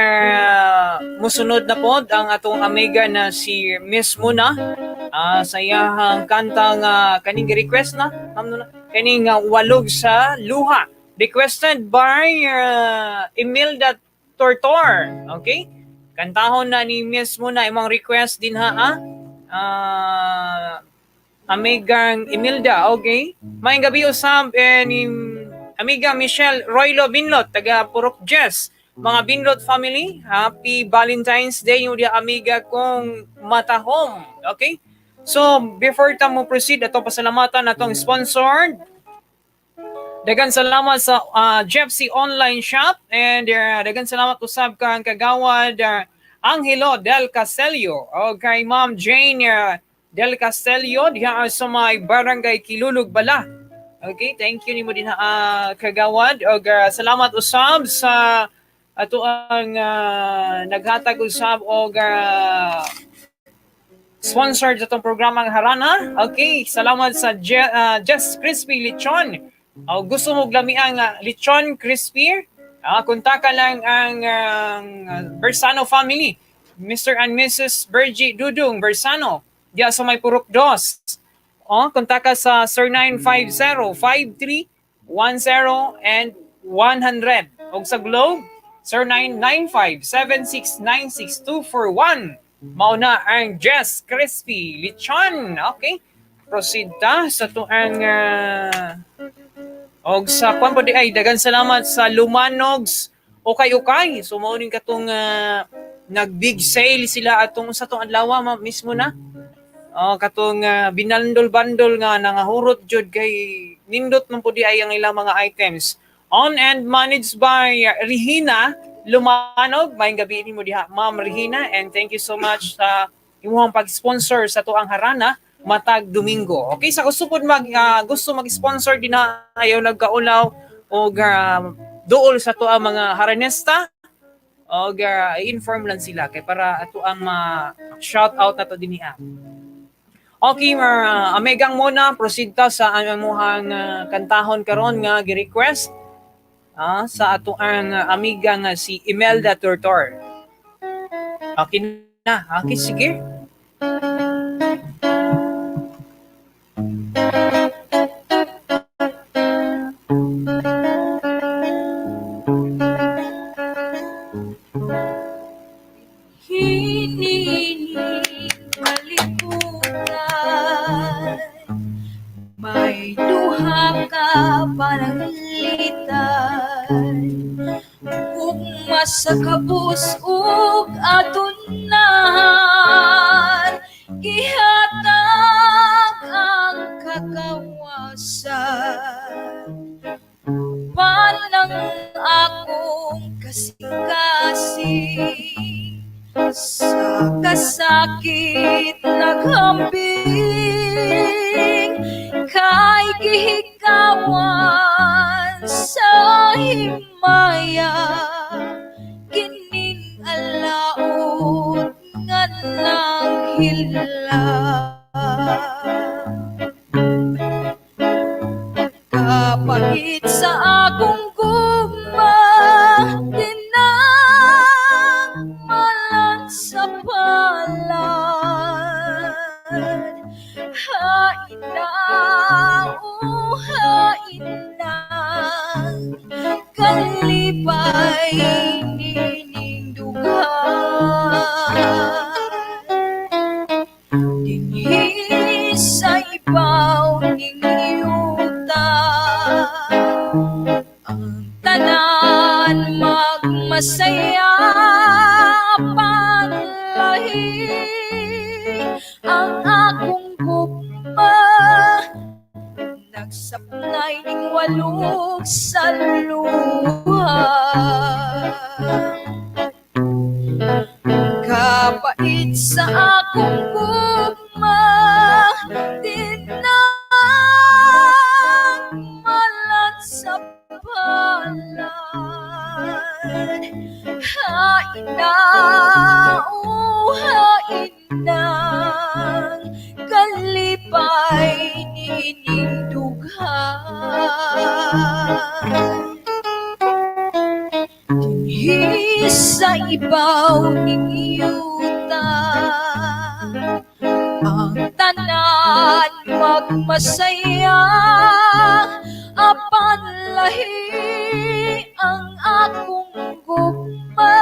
S2: musunod na pod ang atong amiga na si Miss Muna sa iyahang kanta nga kaning request na, Ma'am Nuna, kaning Walog sa Luha. Requested by Imelda Tortor. Okay? Kantahon na ni Miss Muna imong request din ha ah. Amigang Imelda, okay? Maayong gabi usab ni amiga Michelle Roylo Binlot taga Purok Jess. Mga Binlot family, happy Valentine's Day yung dia amiga kong matahom. Okay? So, before ta mo proceed, ato pasalamatan atong sponsored. Dagan salamat sa Jeffsy Online Shop and dagan salamat usab kang kagawad Angelo Del Castello o kay Ma'am Jane Del Castello diha sa may Barangay Kilulug Bala. Okay, thank you nimo din kagawad og salamat usab sa ato ang naghatag usab og sponsor sa atong programang Harana. Okay, salamat sa Just Crispy Lechon. O gusto mo lamiang lechon crispy? Kontaka lang ang Bersano family, Mr. and Mrs. Bergie Dudung Bersano, diya sa may Purok Dos. O, kontaka sa 0950-5310 and 100. Og sa Globe, 0995-7696241. Mao na ang Just Crispy Lechon. Okay. Proceed ta sa tuang og sa kwan po di ay dagan salamat sa Lumanogs Ukay-ukay. So mao ning katong nag big sale sila atong sa tong adlaw mismo na. Oh, katong binandol-bandol nga nangahurot jud kay nindot man po di ay ang ilang mga items. On and managed by Regina Lumanog. Maayong gabi nimo diha, Ma'am Regina, and thank you so much sa imong pag-sponsor sa tuang Harana matag Domingo. Okay, sa gusto pod mag gusto mag-sponsor din na ayaw nagkaulaw og duol sa tuang mga haranista og i-inform lang sila kay para ato ang ma-shout out nato dinhi. Okay, amigang muna proceed ta sa amuhang kantahon karon nga gi-request sa ato ang amiga nga si Imelda Tortor. Okay na, okay sige.
S6: Hinihiling kaliputan, may duha ka pananglitan, ugma sa kabus ug adunan, gihatag ang kakawasan. Panang akong kasing-kasing sa Kasakit naghambing kay gihikawan sa himaya kining alaot nga naghila. Kapait sa akong gugma, tinagmalan sa palad. Hain na, oh hain na, kalipay nining dughan. Dinhi sa ibaw ning yuta, ang tanan magmasaya panlahi ang akong gugma nagsapnay ning walog sa luha. Kapait sa akong gugma, tinagmalan sa palad. Hain na, oh hain na, kalipay niining dughan. Dinhi sa ibaw ning yuta, ang tanan magmasaya apan lahi ang akong gugma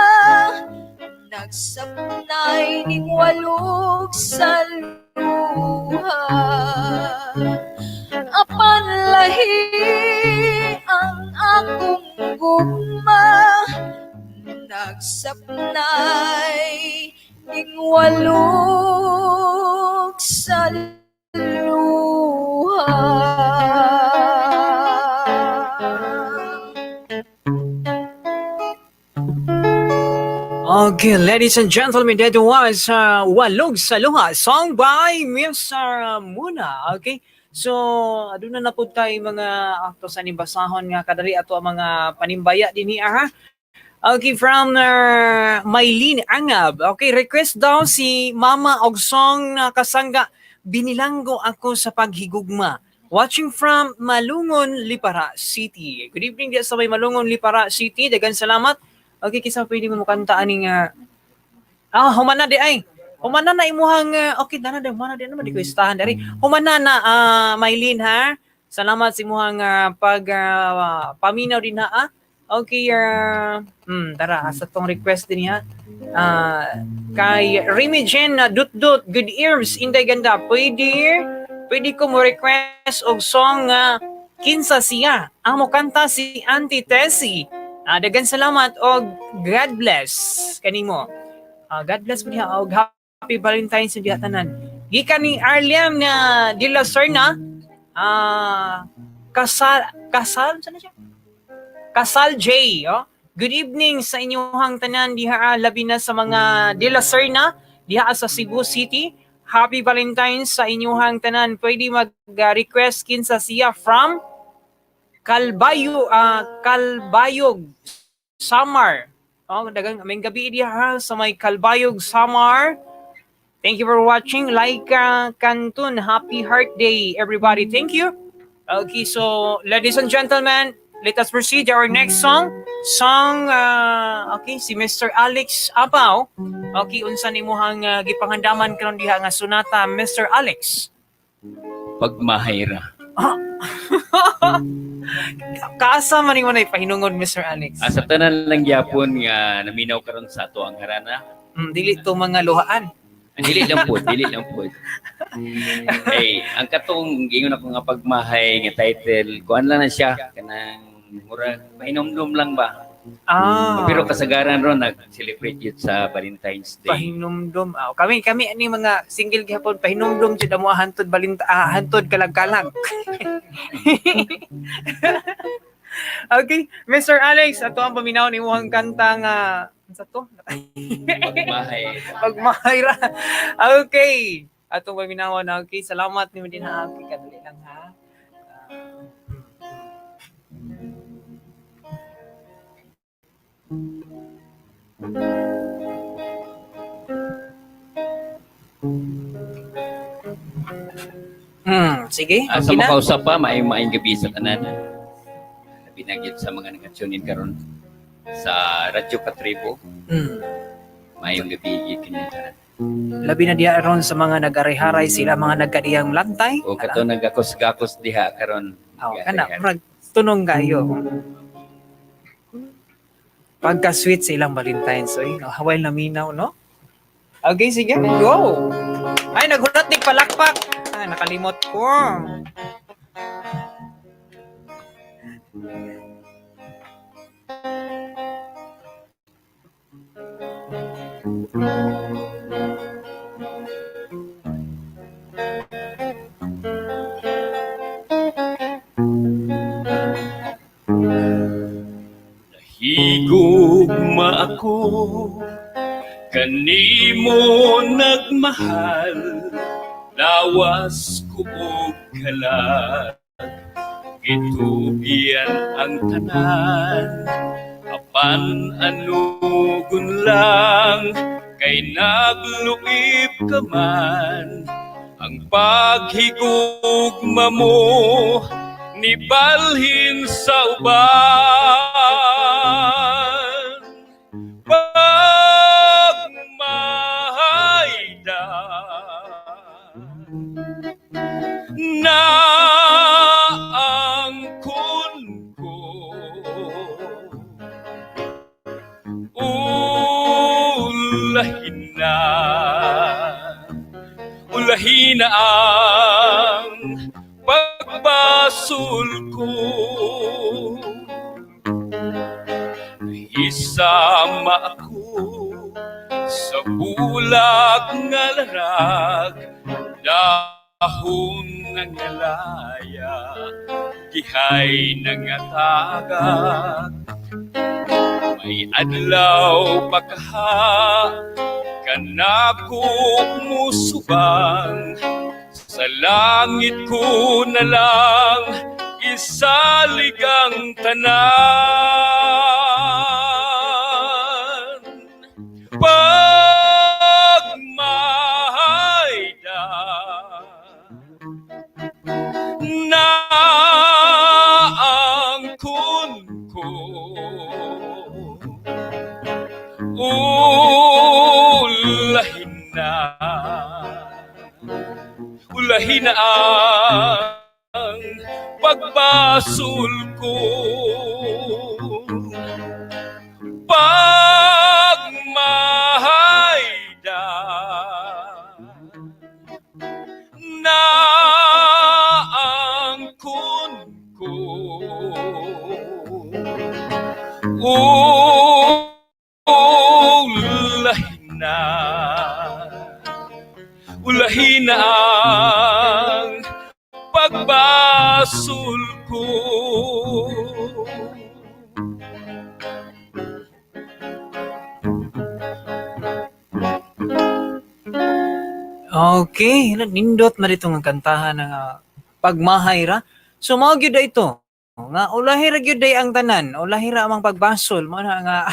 S6: nagsapnay ning walog sa luha. Apan lahi ang akong gugma nagsapnay ning walog sa luha.
S2: Okay, ladies and gentlemen, that was Walog sa Luha, song by Miss Muna. Okay, so aduna na pud tay mga akto sa nimbasahon nga kadali ato ang mga panimbaya dinhi ha. Okay, from Mylene Angab. Okay, request daw si Mama og song na kasangga "Binilanggo Ako sa Paghigugma." Watching from Malungon, Lipara City. Good evening diya sa may Malungon, Lipara City. Dagan salamat. Okay, kinsa pwede mo mukanta ani nga humana di ay. Humana na imuhang okay dana di humana di naman di ko istahan dari. Humana na Mylene ha. Salamat sa imuhang pag paminaw din ha. Ah. Okay, tara sa tong request din ha. Kay Remy Jen na Dut Dut, good ears, Inday Ganda. Pwede ko mo request og song nga "Kinsa Siya". Ang mo kanta si Auntie Tessie. Dagan salamat og God bless kanimo. God bless mo diha og happy Valentine's diha tanan. Gikan ni Arliam na De La Serna, Kasal Kasal sana siya? Kasal J, oh. Good evening sa inyong tanan diha labi na sa mga De La Serna diha sa Cebu City. Happy Valentine's sa inyong tanan. Pwede mag-request "Kinsa Siya" from Kalbayo, Kalbayog, Samar. Oh, dagang may gabi diha ha, sa may Kalbayog, Samar. Thank you for watching. Like Cantun, happy Heart Day, everybody. Thank you. Okay, so ladies and gentlemen, let us proceed to our next song. Song, okay, si Mr. Alex Apaw. Okay, unsa nimuhang gipanghandaman karon diha nga sonata, Mr. Alex?
S7: "Pagmahayra".
S2: Kaasa man nimo na ipahinungod, Mr. Alex?
S7: Sa tanan lang gyapon nga naminaw karon sa ato ang harana.
S2: Dili to mga luhaan.
S7: Ang dili lang po, dili lang po. Hey, ang katong giingon ako nga "Pagmahay" nga title, kuan lang na siya kanang murag pahinomdom lang ba. Pero kasagaran ron nag-celebrate yun sa Valentine's Day.
S2: Pahinumdum. Kami kami ani mga single gihapon, pahinumdum jud amo hantod balint hantod kalag-kalag. Okay, Mr. Alex, ato ang paminaw ni imong kanta nga unsa to?
S7: Pagmahay.
S2: Pagmahayra. Okay. Atong paminawan. Okay, salamat nimo din ha. Okay, kadali lang ha. Sige.
S7: Sa
S2: Okay na.
S7: makausap pa, maayong maayong gabi sa tanan. Labi na gyud sa mga nag-tune in karon sa Radyo Katribo. Maayong gabi gyud kini tanan.
S2: Labi na diha ron sa mga nag-aray-haray sila, mga nagkadiyang lantay.
S7: O kato nagakos-gakos diha karon.
S2: Oh, kana murag tunong kayo. Pagka-sweet sa ilang Valentine's, oy, no, while naminaw, no? Okay, sige, go. Ay, nagulat ni palakpak. Ah, nakalimot ko.
S7: Higugma ako kanimo nagmahal, lawas ko og kalag, gitubian ang tanan, apan anugon lang kay nagluib ka man. Ang paghigugma mo nibalhin sa uban. Pagmahayda na ang kun ko, ulahin na, ulahin na ang pagbasol ko. Isama ako sa bulak nga larag, dahon ng alaya, gihay ng tagak. May adlaw pagkaha, kanako musubang, sa langit ko na lang isalig ang tanan. Pagmahayda na ang kun ko, ulahin na, ulahin na ang pagbasol ko. Pagmahayda na ang kun ko, ulahin na, ulahin na ang pagbasol ko.
S2: Okay, nindot man dito nga kantahan nga pagmahayra. So mao gyud ito. Nga ulahi ra gyud day ang tanan, ulahi ra amang pagbasol mo na nga.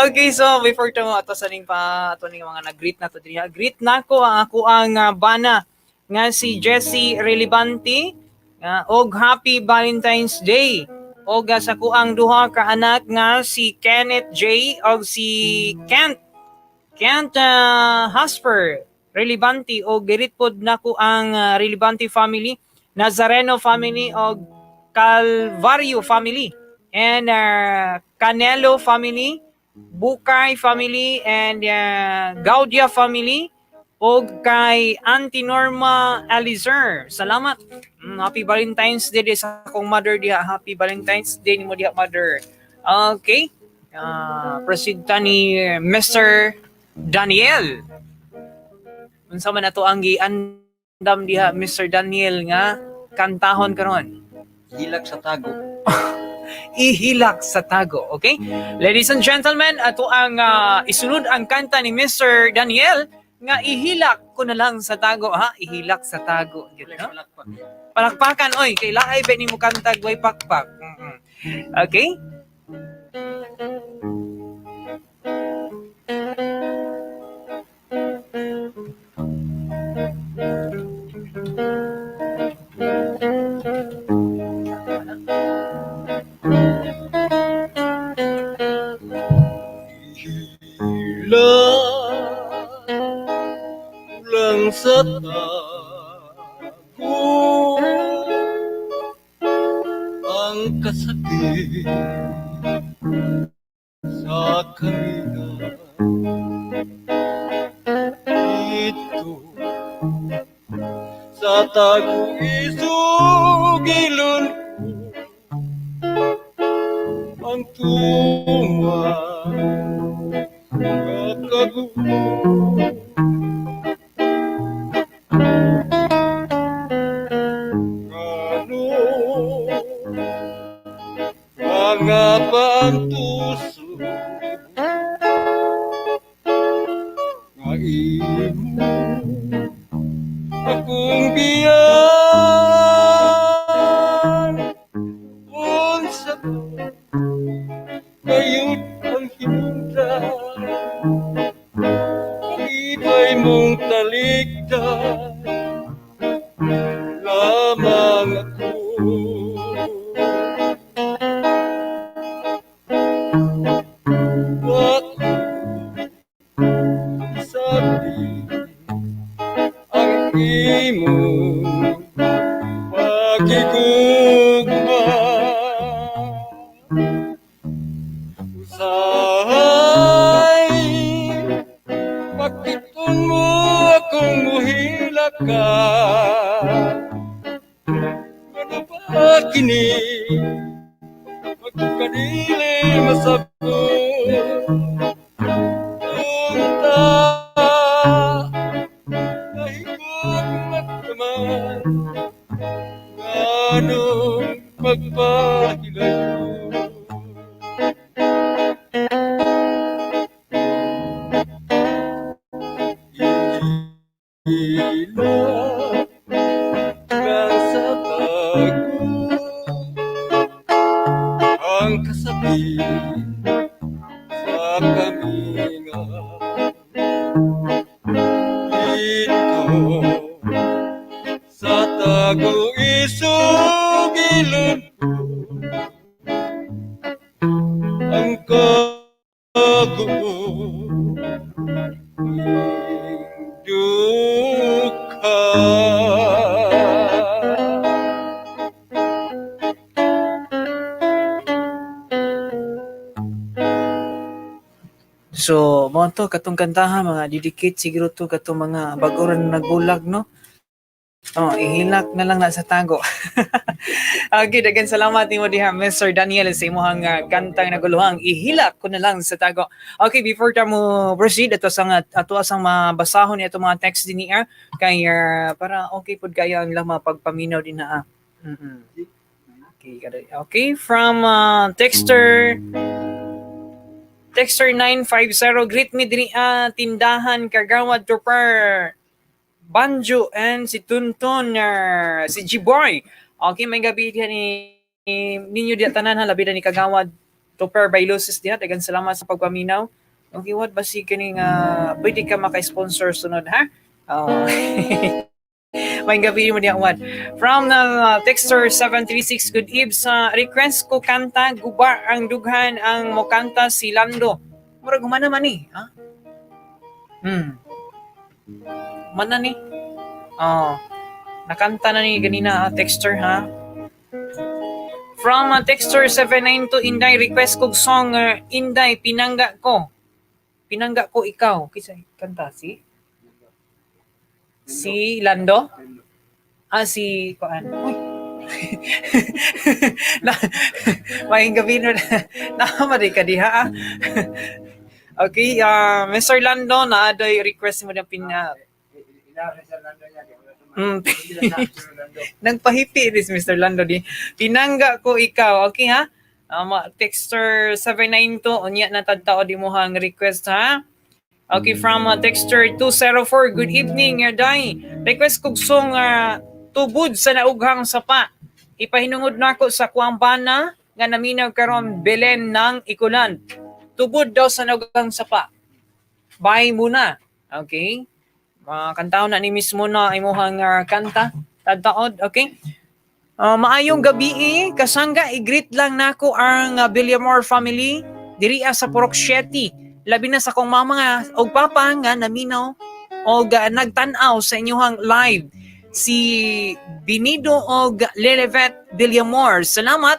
S2: Okay, so before to ato sa ning pa ato ning mga nag-greet na to diri. Greet nako ang ako ang bana nga si Jessie Relevanti nga og happy Valentine's Day. Og sa kuang duha ka anak nga si Kenneth J og si Kent Hasper Relevanti, og girit pod nako ang Relevanti family, Nazareno family og Calvario family, and Canelo family, Bukay family, and Gaudia family, og kay Auntie Norma Alizer. Salamat. Happy Valentine's Day sa akong mother diha. Happy Valentine's Day nimo diha, mother. Okay. Proceed ta ni Mr. Daniel. Unsa man ato ang giandam diha, Mr. Daniel, nga kantahon karon?
S4: Hilak sa tago.
S2: Ihilak sa Tago, okay? Ladies and gentlemen, ato ang isunod ang kanta ni Mr. Daniel nga "Ihilak ko na lang sa tago," ha. Ihilak sa Tago yun, no? Palakpakan oy, kay laay ba nimo kantag way pakpak. Okay.
S1: Ihilak lang sa tago ang kasakit sa kamingan ito sa tago isugilon ko ang tuwa kakagulo. Ngano mga pantuso nga imo akong biyan, unsa gayud ang hinungdan kalipay mong talikdan lamang ako? Wa ko sabi ang imong pagigugma. Usahay pakiton mo akong muhilak ka. Ano ba kini magkadili masabot? Unta nahigugmat ka man, nganong magpahilayo? Ihilak lang sa tago ang kasakit sa kamingan ito sa tago isugilon ko ang kaguo dukha.
S2: So, mo to katong kantaha, mga dedicate siguro to katong mga bag-o ra na nagbulag, no? Oh, ihilak na lang na sa tago. Okay, daghang salamat nimo diha, Mr. Daniel, sa imong kantang naguluhang "Ihilak ko na lang sa Tago." Okay, before ta mo proceed ato sa ato asang mabasahon ni ato mga text din niya kay para okay pud kayo ang ilang mga pagpaminaw din na. Okay, okay, from texter Texter 950, "Greet me diri tindahan, Kagawad Trooper Banjo and si Tunton, si G-Boy." Okay, may gabi diha ni ninyo diha tanan ha, labi na ni Kagawad Trooper Bailosis diha. Daghang salamat sa pagpaminaw. Okay, what basi kini nga pwede ka maka-sponsor sunod ha. Oh. May gabi mo diha, Wad. From the texter 736, "Good eve, sa request ko kanta Guba ang Dughan, ang mokanta si Lando." Murag humana man ni, ha? Mana ni? Oh. Nakanta na ni ganina, texter ha. From texter 792, "Inday, request kog song Inday Pinangga Ko. Pinangga Ko Ikaw." Kinsa kanta si? Si Lando? Ah, si kuan. Uy. Na, maayong gabi no. Naama ka diha ah. Okay, Mr. Lando, na adoy request mo na pina Nagpahipi this Mr. Lando di. Pinangga ko ikaw, okay ha? Texter 792 unya na tadtao di mo hang request ha. Okay, from texter 204. Good evening, Day. Request kog song "Tubod sa Naughang Sapa." Ipahinungod nako sa kuang bana nga naminaw karon, Belen ng Ikulan. "Tubod daw sa Naughang Sapa." Bye muna. Okay? Mga kantaon na ni mismo na imuhang kanta. Tadtaod, okay? Maayong gabi eh. Kasangga, i-greet lang nako ang Villamor family diriya sa Purok 7. Labi na sa akong mama nga og papa nga naminaw og nagtan-aw sa inyuhang live. Si Binido og Lelevet Villamor. Salamat.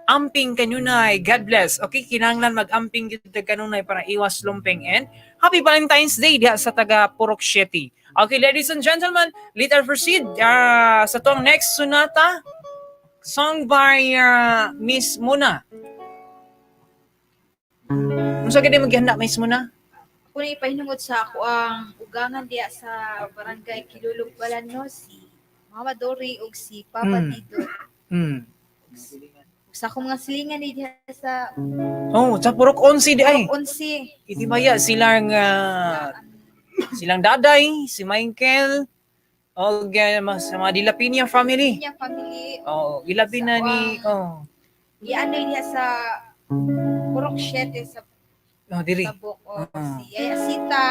S2: Amping kanunay. God bless. Okay, kinahanglan mag-amping gyud kanunay para iwas lumping and Happy Valentine's Day diha sa taga Purok 7. Okay, ladies and gentlemen, let us proceed sa tong next sonata. Song by Miss Muna. Unsa gid maghanda, Miss Muna?
S3: Ako na ipahinungod sa ako ang ugangan diya sa Barangay Kilulog Balano, si Mama Dory ug si Papa Tito. Ug sa akong mga silingan ni diha sa
S2: Oh, sa Purok 11 di ay.
S3: 11.
S2: Itimaya silang silang daday, si Michael, og sa mga Dila Pinya family.
S3: Pinya family.
S2: Oh, ilabi na ni oh,
S3: Iano diha sa Purok 7 sa
S2: oh diri.
S3: Tabok o si Yaya Sita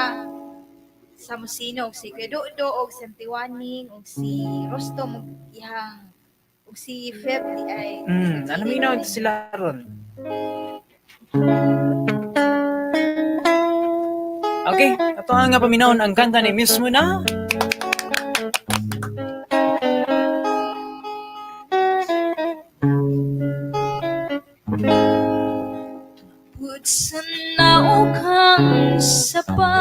S3: sa Musino, og si Kuya Dodo og si Antiwaning og si Rostom og ihang og si Feb di ay.
S2: Alam mo na sila ron. Okay, ato ang nga paminawon ang kanta ni Miss Muna.
S6: Tubod sa naughang sapa,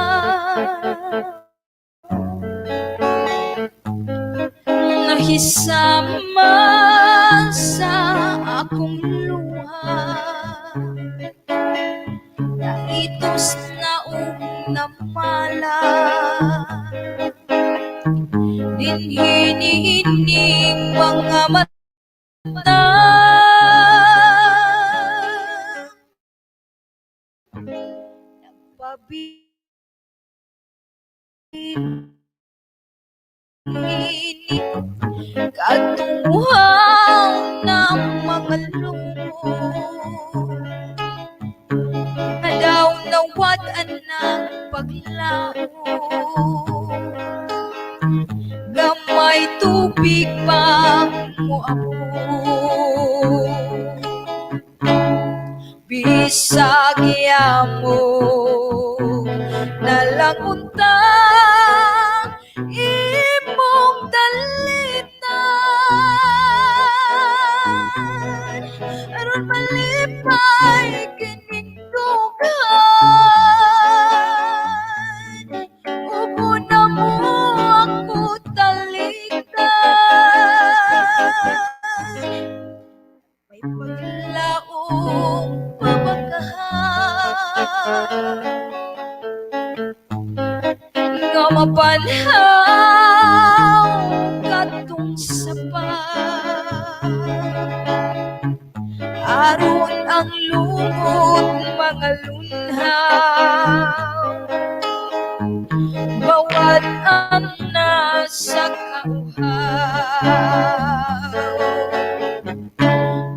S6: nahisama sa akong luha, naitos na ug namala, dinhi niining mga mata. Nagpabini katunguhaw na mga lungo na daw nawad-an ng paglaom, gamay tubig pa moabot bisag yamo nalang unta imong dalitan aron malipay kining dughan ug una mo ako talikdan, may paglaom pabakahan nga mapanhaw katong sapa aron ang lungot mga lunhaw bawat ana sa kauhaw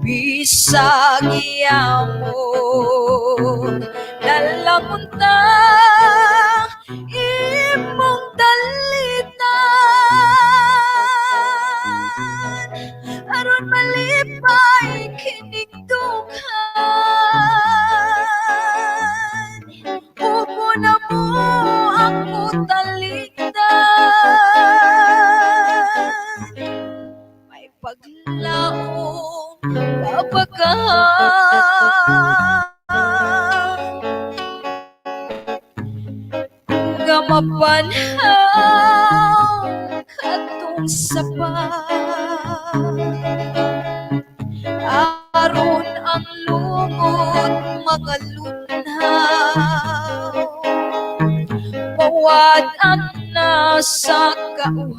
S6: bisag yamon nalamunta imong dalitan aron malipay kining dughan ug una mo ako talikdan, may paglaom papakahan nga mapanhaw katong sapa aron ang lungot mga lunhaw bawat ang na sa kauhaw.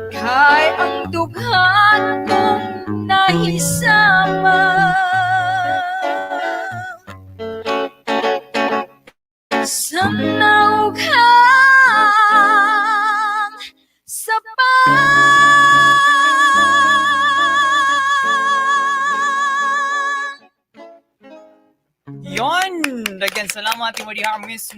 S6: Kay ang dughan kong nahisama sa naughang sapa.
S2: Yon! Daghan salamat imo diha, Miss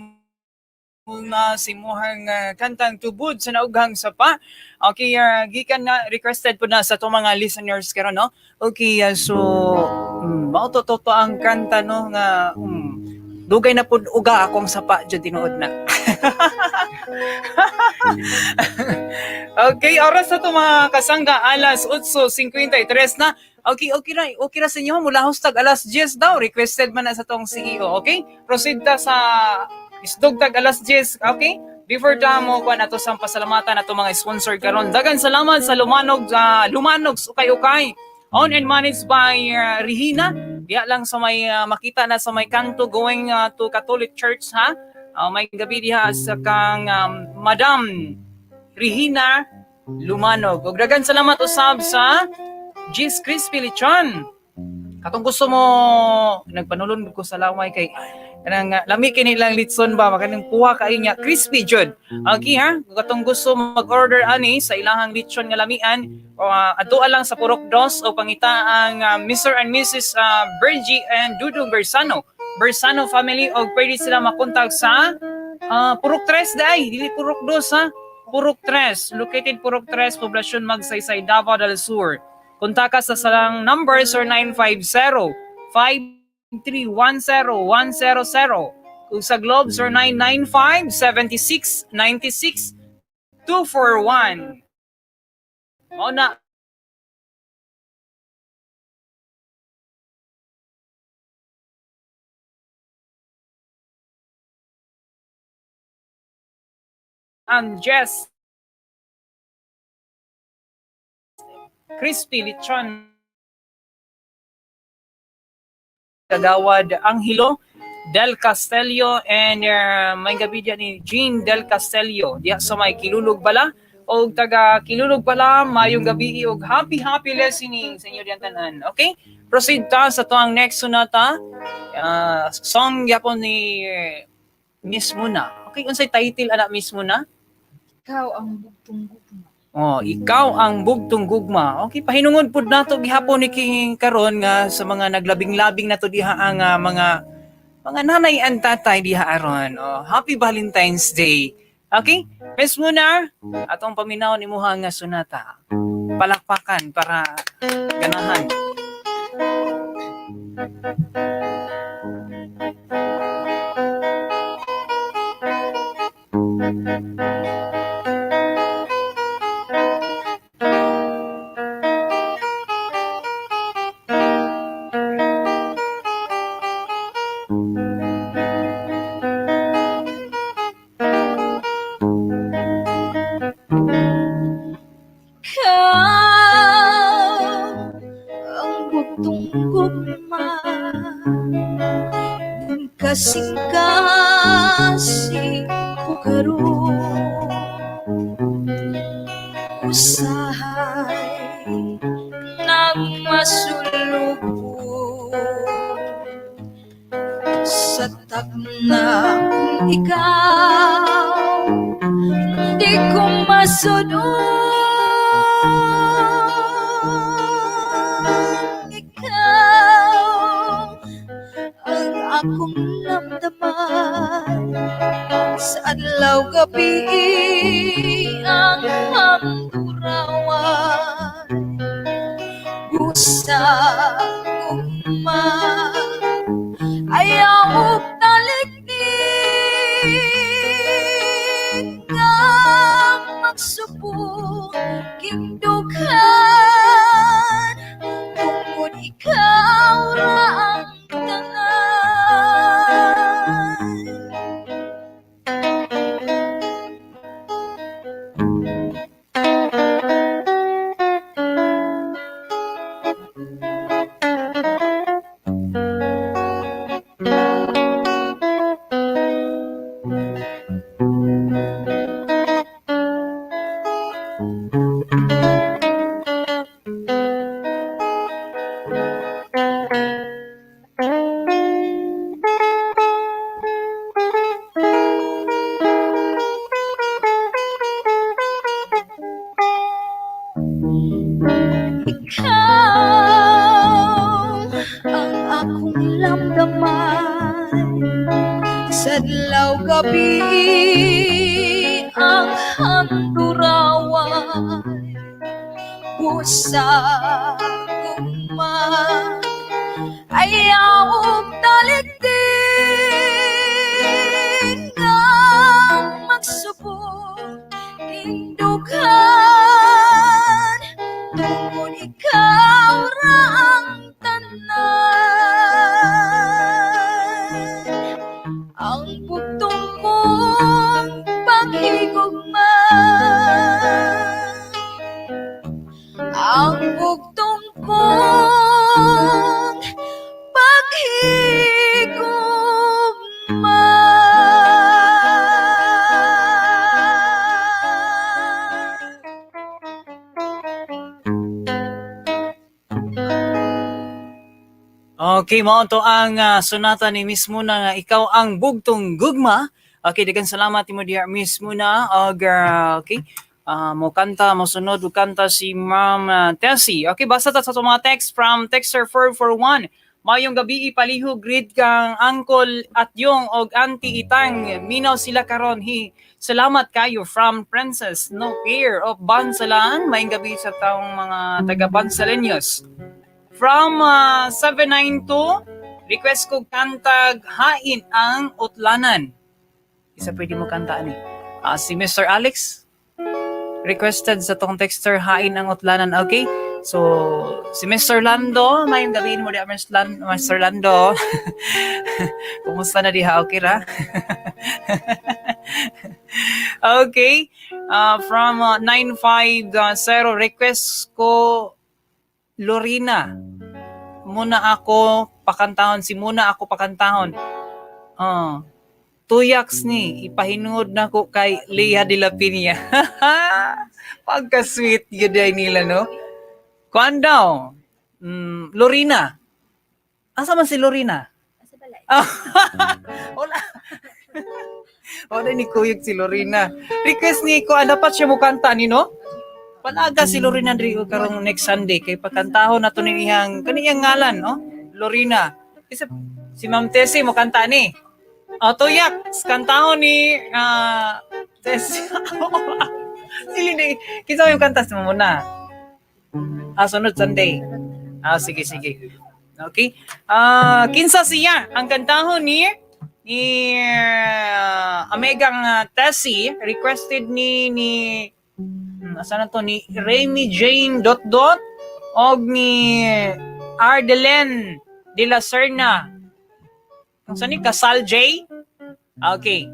S2: Muna, sa imuhang kantang "Tubod sa Naughang Sapa". Okay, gikan na requested po na sa atong mga listeners karon, no. Okay, so mao to to ang kanta, no, nga dugay na pud uga akong sapa jud, tinuod na. Okay, oras na to, mga kasangga, alas 8:53 na. Okay ra, okay ra sa inyo mula tag alas 10 daw, requested man na sa tong CEO, okay? Proceed ta sa isdog tag alas 10, okay? Before ta mo kuan ato sang pasalamatan ato mga sponsor karon. Dagan salamat sa Lumanog Ukay-Ukay. Owned and managed by Regina. Diya lang sa may makita na sa may kanto going to Catholic Church, ha. May gabi diha sa kang Madam Regina Lumanog. Ug dagan salamat usab sa G's Crispy Lechon. Katong gusto mo, nagpanulon ko sa laway kay kanang lami kini lang litson ba, makaning puha kay niya, crispy jud. Okay ha, kung katong gusto mag-order ani sa ilahang litson nga lamian, o adtoa lang sa Purok Dos o pangita ang Mr. and Mrs. Bergie and Dudong Bersano. Bersano family, og pwede sila makontak sa Purok Tres day, dili Purok Dos ha. Purok Tres, located Purok Tres, Poblacion Magsaysay, Davao del Sur. Kontaka sa salang number 0950 5310 100. Kung sa Globe, 0995 76 96 241. Mao na ang Jess Crispy Lechon, Kagawad Angelo Del Castelio and may gabi diyan ni Jean Del Castelio diya sa may Kilulog bala, og taga Kilulog bala, mayong gabi og happy happy listening sa inyo diyan tanan. Okay, proceed ta sa tuang next sonata, song yapon ni Miss Muna. Okay, unsay title ana, Miss Muna?
S3: "Ikaw ang Bugtong Gugma".
S2: Oh, "Ikaw ang Bugtong Gugma". Okay, pahinungod pud nato gihapon ni King karon nga sa mga naglabing-labing nato diha ang mga nanay and tatay diha aron. Oh, happy Valentine's Day. Okay? Miss Muna, atong paminaw nimo nga sonata. Palakpakan para ganahan.
S6: Ikaw ang bugtong gugma, Kasing-kasing ko karon, usahay nagmasulubong sa takna kung ikaw di ko masudon. Ikaw ang akong namdaman sa adlaw gabi, ang hamdurawan busa gugma, ayaw og talikdi nga magsubo king dughan tungod ikaw ra ang tanan.
S3: Sa adlaw gabi ang handuraway busa gugma ayaw og talikdi nga magsubok ning dughan tungod ikaw ra ang tanan ang bugtong kong paghigugma ang bugtong kong paghigugma.
S2: Okay, mao to ang sonata ni Miss Muna nga ikaw ang bugtong gugma. Okay, daghang salamat nimo dear Miss Muna. Og okay. Mo kanta, mo sunod og kanta si Ma'am Tessie. Okay, basta ta sa atong mga text from texter 441. Mayong gabi ipalihog greet kang uncle at yung og auntie Itang. Minaw sila karon hi. Salamat kayo from Princess No Fear of Bansalan. Mayong gabi sa taong mga taga Bansaleños. From 792, request ko kantag Hain ang Utlanan. Isa pwede mo kantaan eh. Si Mr. Alex, requested sa tong texter Hain ang Utlanan. Okay? So, si Mr. Lando, mayong gabiin mo di Mr. Mr. Lando. Kumusta na diha? Okay ra? Okay. From 950, request ko Lorina. Muna ako pakantahon. Si muna ako pakantahon. Tuyaks ni, ipahinungod na ko kay Lea de la Peña. Pagka-sweet yun ay nila, no? Kuan daw? Lorina. Asa man si Lorina?
S3: Asa balay?
S2: Wala. Wala ni Kuyog si Lorina. Request ni ko, dapat siya mo kanta ni, no? Palaga si Lorina diri karong next Sunday kay pagkantahon nato ni iyang kaniyang ngalan, no? Lorina. Isa, si Ma'am Tessie mo kanta ni. O, tuyak, kantahon ni Tessie. Sili ni, kinsa yung kanta mo muna? Sunod Sunday. Sige, sige. Okay. Kinsa siya ang kantahon ni Amegang Tessie, requested ni asa na to, ni Remy Jane dot dot og ni Ardelen de la Serna. Kung saan ni Kasal J? Okay.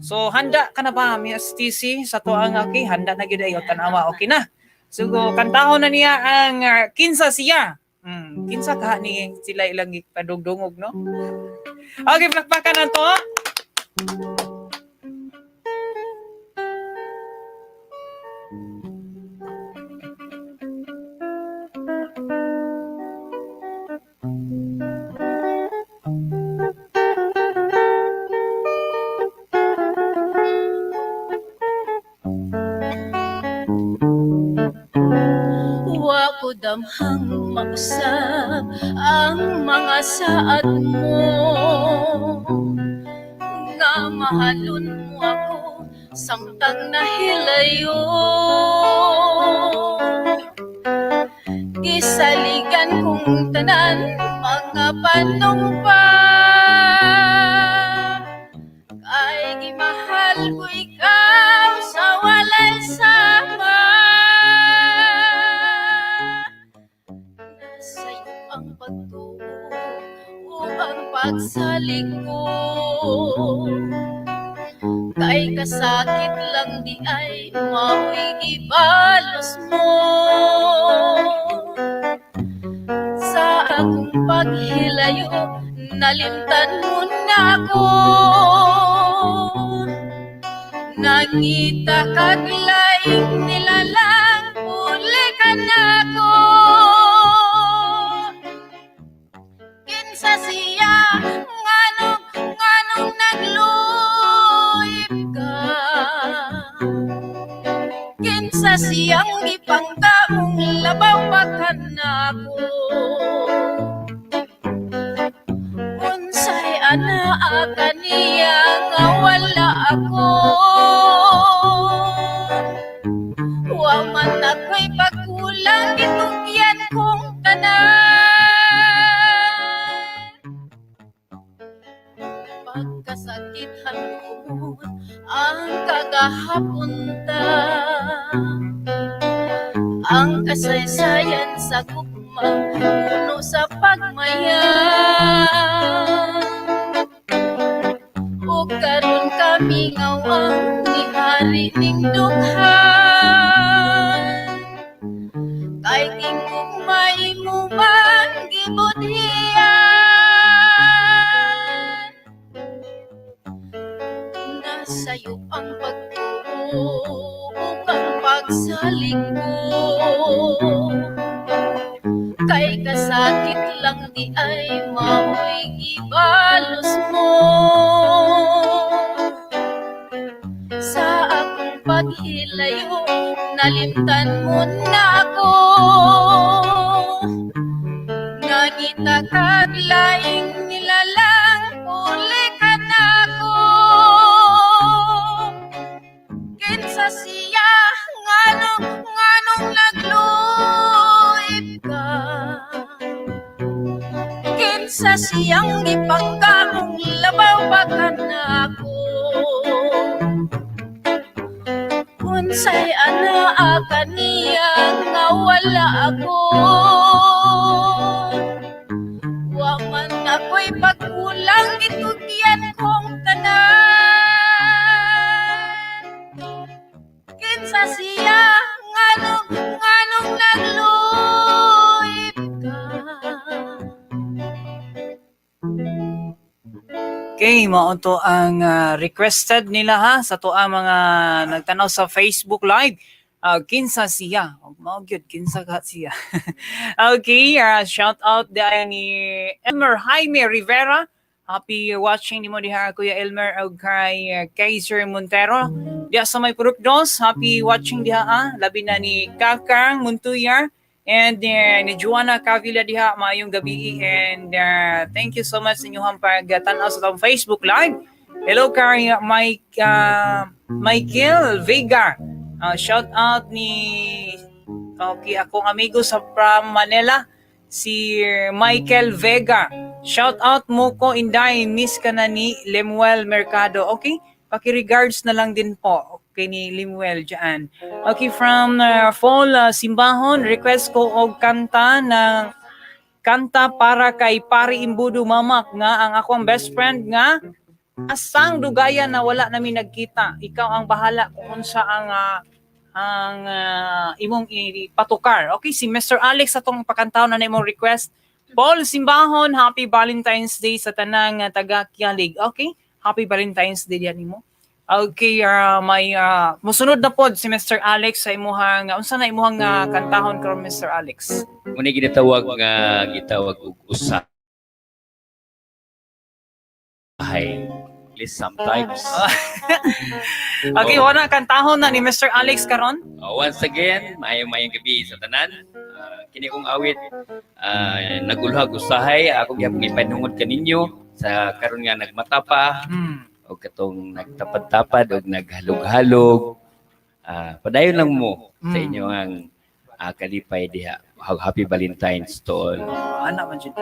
S2: So handa ka na ba Miss TC sa to ang okay, handa na gyud ayo tan-awa, okay na. So kantahon na niya ang kinsa siya. Kinsa ka ni sila ilang padugdungog, no? Okay, palakpakan na to.
S6: Wa ko damhang mausab ang mga saad mo nga mahalon mo ako samtang nahilayo. Gisaligan kong tanan mga panumpa kay gimahal ko ikaw sa walay sama. Sa'yo ang pagtuo o ang pagsalig ko kay kasakit lang di ay mao'y gibalos mo. Sa akong paghilayo nalimtan mo na ako. Nangita kag laing nilalang uli ka na ako. Kinsa siya nganong nganong nagluib ka? Kinsa siyang gipangkamong labaw pa kanako? Unsay anaa kaniya nga wala ako. Wa man ako'y pagkulang, gitugyan kong tanan. Pagkasakit halumot ang kagahapon ta, ang kasaysayan sa gugma puno sa pagmaya. O karon kami ngawang ni hari ning dughan, kay king gugma imo man gibudhian. Nasayo ang pagtuo ug ang pagsalig ko, kay kasakit lang di ay mao'y gibalos mo. Sa akong paghilayo, nalimtan mo na ako. Nangita kag laing nilalang, uli ka na ako. Kinsa siya, nganong, nganong nagluib ka? Kinsa siyang gipangkamong labaw pa ka na ako? Unsay anaa kaniya nga wala ako? Wa man ako'y pagkulang, gitugyan kong tanan. Kinsa siya, nganong, nganong nagluib ka?
S2: Okay, mao to ang requested nila ha sa to ang mga nagtanaw sa Facebook Live. Kinsa siya? Mao gyud kinsa ka siya. Okay, shout out di ni Elmer Jaime Rivera. Happy watching nimo diha, Kuya Elmer, ug kay Kaiser Montero. Diha sa may Purok Dos, happy watching diha ah. Labi na ni Kakang Muntuyar and ni Joanna Cavilla diha, maayong gabi and thank you so much sa inyong pagtan-aw sa atong Facebook Live. Hello kay Mike Michael Vega. Shout out ni, okay, akong amigo sa from Manila, si Michael Vega. Shout out mo ko, Inday, miss ka na ni Lemuel Mercado. Okay? Paki-regards na lang din po kay ni Lemuel diyan. Okay, from Fall Simbahon, request ko og kanta ng kanta para kay Pari Imbudo Mamak nga ang akong best friend nga asang dugayan na wala nami nagkita. Ikaw ang bahala kung unsa ang imong ipatukar. Okay, si Mr. Alex atong pakantahon na imong request. Paul Simbahon, happy Valentine's Day sa tanang taga Kialig. Okay, happy Valentine's Day diyan nimo. Okay, may musunod na pod si Mr. Alex sa imuhang unsa na imuhang kantahon karon, Mr. Alex?
S7: Muna ginatawag nga gitawag og usahay. At least sometimes.
S2: Okay,
S7: Oh.
S2: wala kantahon na ni Mr. Alex karon.
S7: Once again, maayong maayong gabi sa tanan. Kini kong awit nagulhag usahay, ako gyapon ipanungod kaninyo sa karon nga nagmata pa o katong nagtapad-tapad o naghalog-halog. Padayon lang mo sa inyong ang kalipay diha. Happy Valentine's to all.
S2: Ana man jud.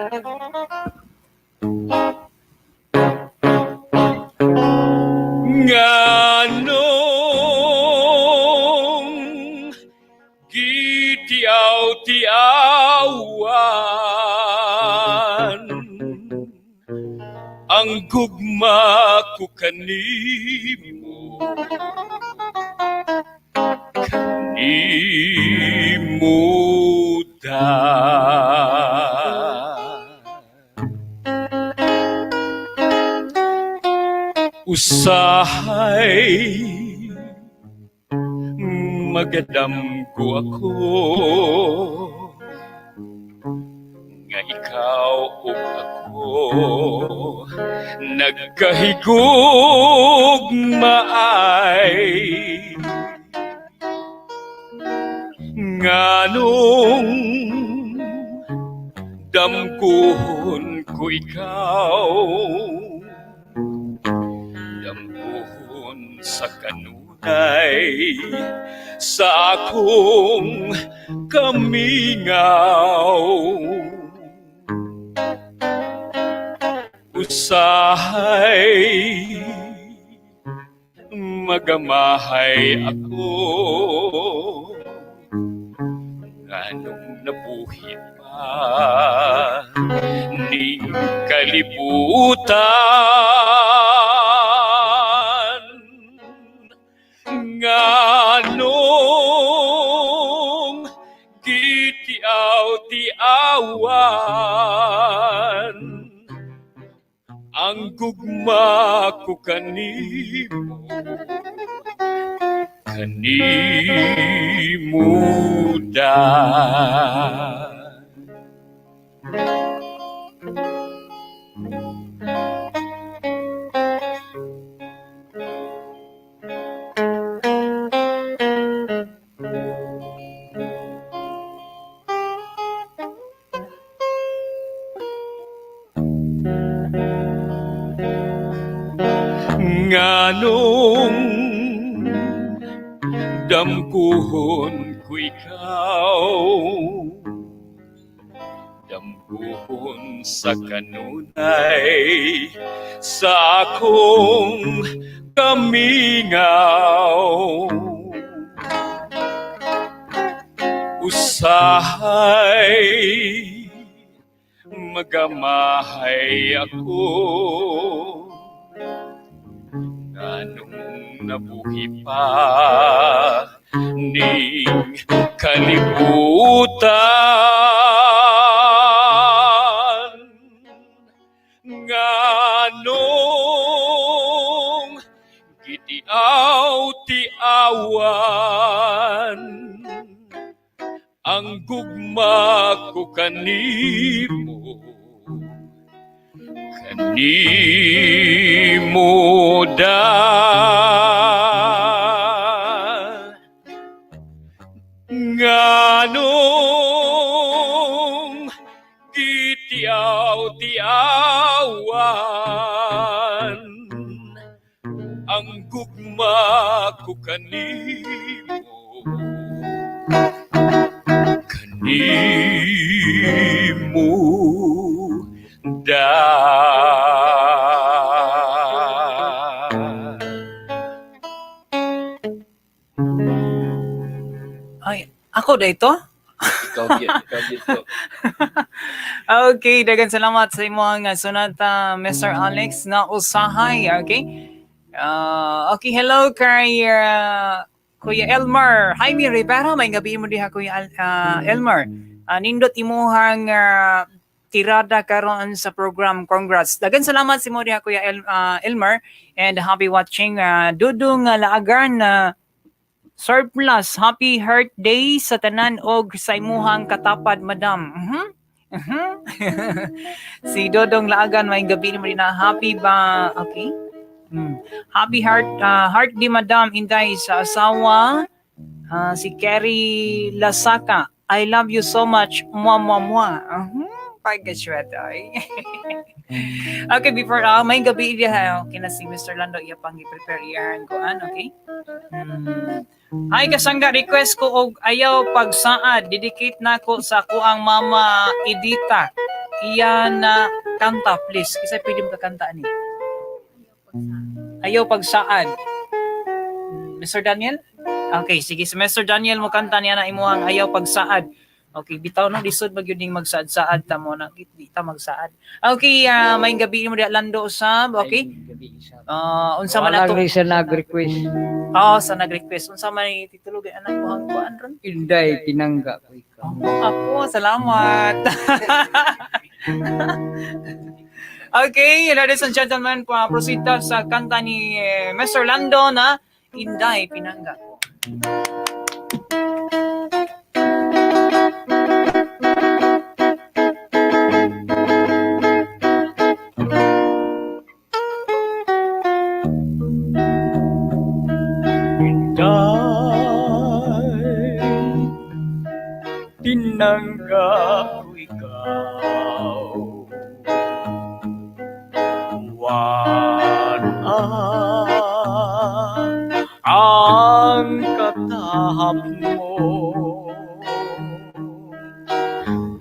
S1: Nganong gitiaw-tiawan ang gugma ko kanimo, kanimo da. Usahay magadamgo ako nga ikaw ug ako nagkahigugmaay. Nganong damguhon ko ikaw, sa kanunay sa akong kamingaw. Usahay magamahay ako, nganong nabuhi pa ning kalibutan. Nganong gitiaw-tiawan ang gugma ko kanimo, kanimo da. Nganong damkuhon ko ikaw, damkuhon sa kanunay sa akong kamingaw. Usahay magamahay ako, nganong nabuhi pa ning kalibutan. Nganong gitiaw-tiawan ang gugma ko kanimo, kanimo da. Nganong gitiaw-tiawan ang gugma ko kanimo, kanimo da.
S2: Ay, ako da ito?
S7: Ikaw gyud, ikaw gyud to.
S2: Okay, dagan salamat sa imong sonata, Mr. Alex, na usahay, okay? Okay, hello kay Kuya Elmer. Jaime Rivera, may gabi mo diha Kuya Elmer. Nindot imuhang tirada karon sa program. Congrats. Dagan salamat sa imo diha Kuya Elmer and happy watching. Dudong Laagan na surplus. Happy Heart Day sa tanan og sa imuhang katapad, madam. Si Dodong Laagan, may gabi mo din na happy ba? Okay. Happy heart day, madam Inday, sa asawa si Kerry Lasaka. I love you so much. Mwa mwa mwa. Pagkaswet ay. Okay, before may gabi diha, okay na si Mr. Lando iya pang i-prepare iyahan ko an, okay? Ay kasangga, request ko og ayaw pagsaad, dedicate na ko sa kuang mama Edita. Iya na kanta please. Kasi pwede mo kakanta ani. Ayaw pagsaad. Mr. Daniel? Okay, sige. Si Mr. Daniel mo kanta niya na imuhang ayaw pagsaad. Okay, bitaw no lisod magyud ning magsaad-saad ta mo na di ta magsaad. Okay, may gabi mo di Lando usab, okay? Unsa man ato?
S4: Wala sa nag-request.
S2: Oo, sa nag-request. Unsa man titulo kay anak mo ang kuan ron?
S4: Inday pinangga ko ikaw.
S2: Ako, salamat. Okay, ladies and gentlemen, proceed ta sa kanta ni Mr. Lando na Inday Pinangga ko.
S1: Inday, tinangga ko ikaw. Wan mo.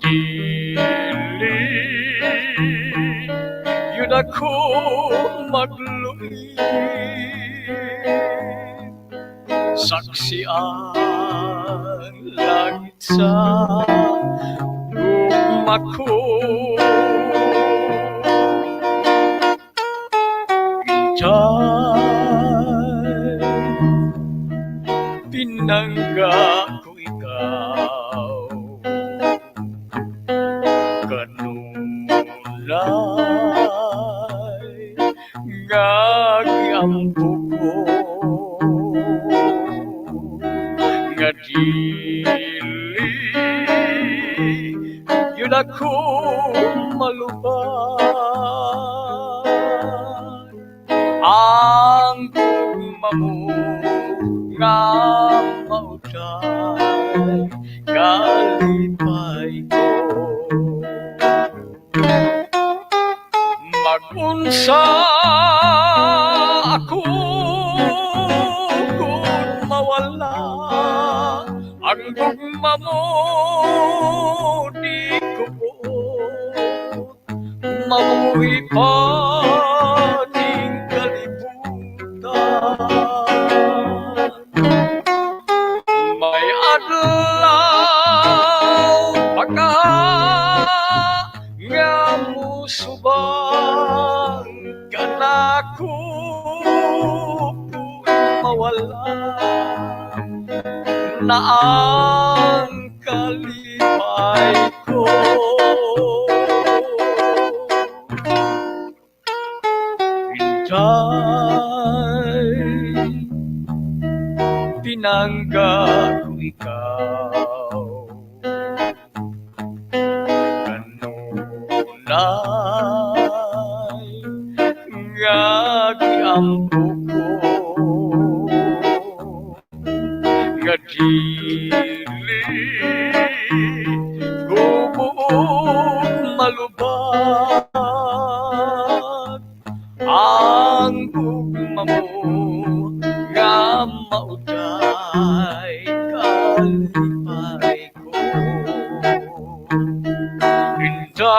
S1: Dili yun ako magluit, saksi ang langit sa gugma ko. Inday, pinangga ko ikaw, kanunay nga giampo ko nga dili yun ako malubad ang gugma mo nga mautay kalipay ko. Magunsa ako kung mawala ang gugma mo, di ko buot mabuhi pa ning kalibutan. May adlaw pa ka nga musubang kanako kung mawala na ang kalipay ko. Inday, pinangga ko ikaw, kanunay nga giampo ko nga dili ko buot malubad ang gugma mo nga mautay kalipay ko. Inday,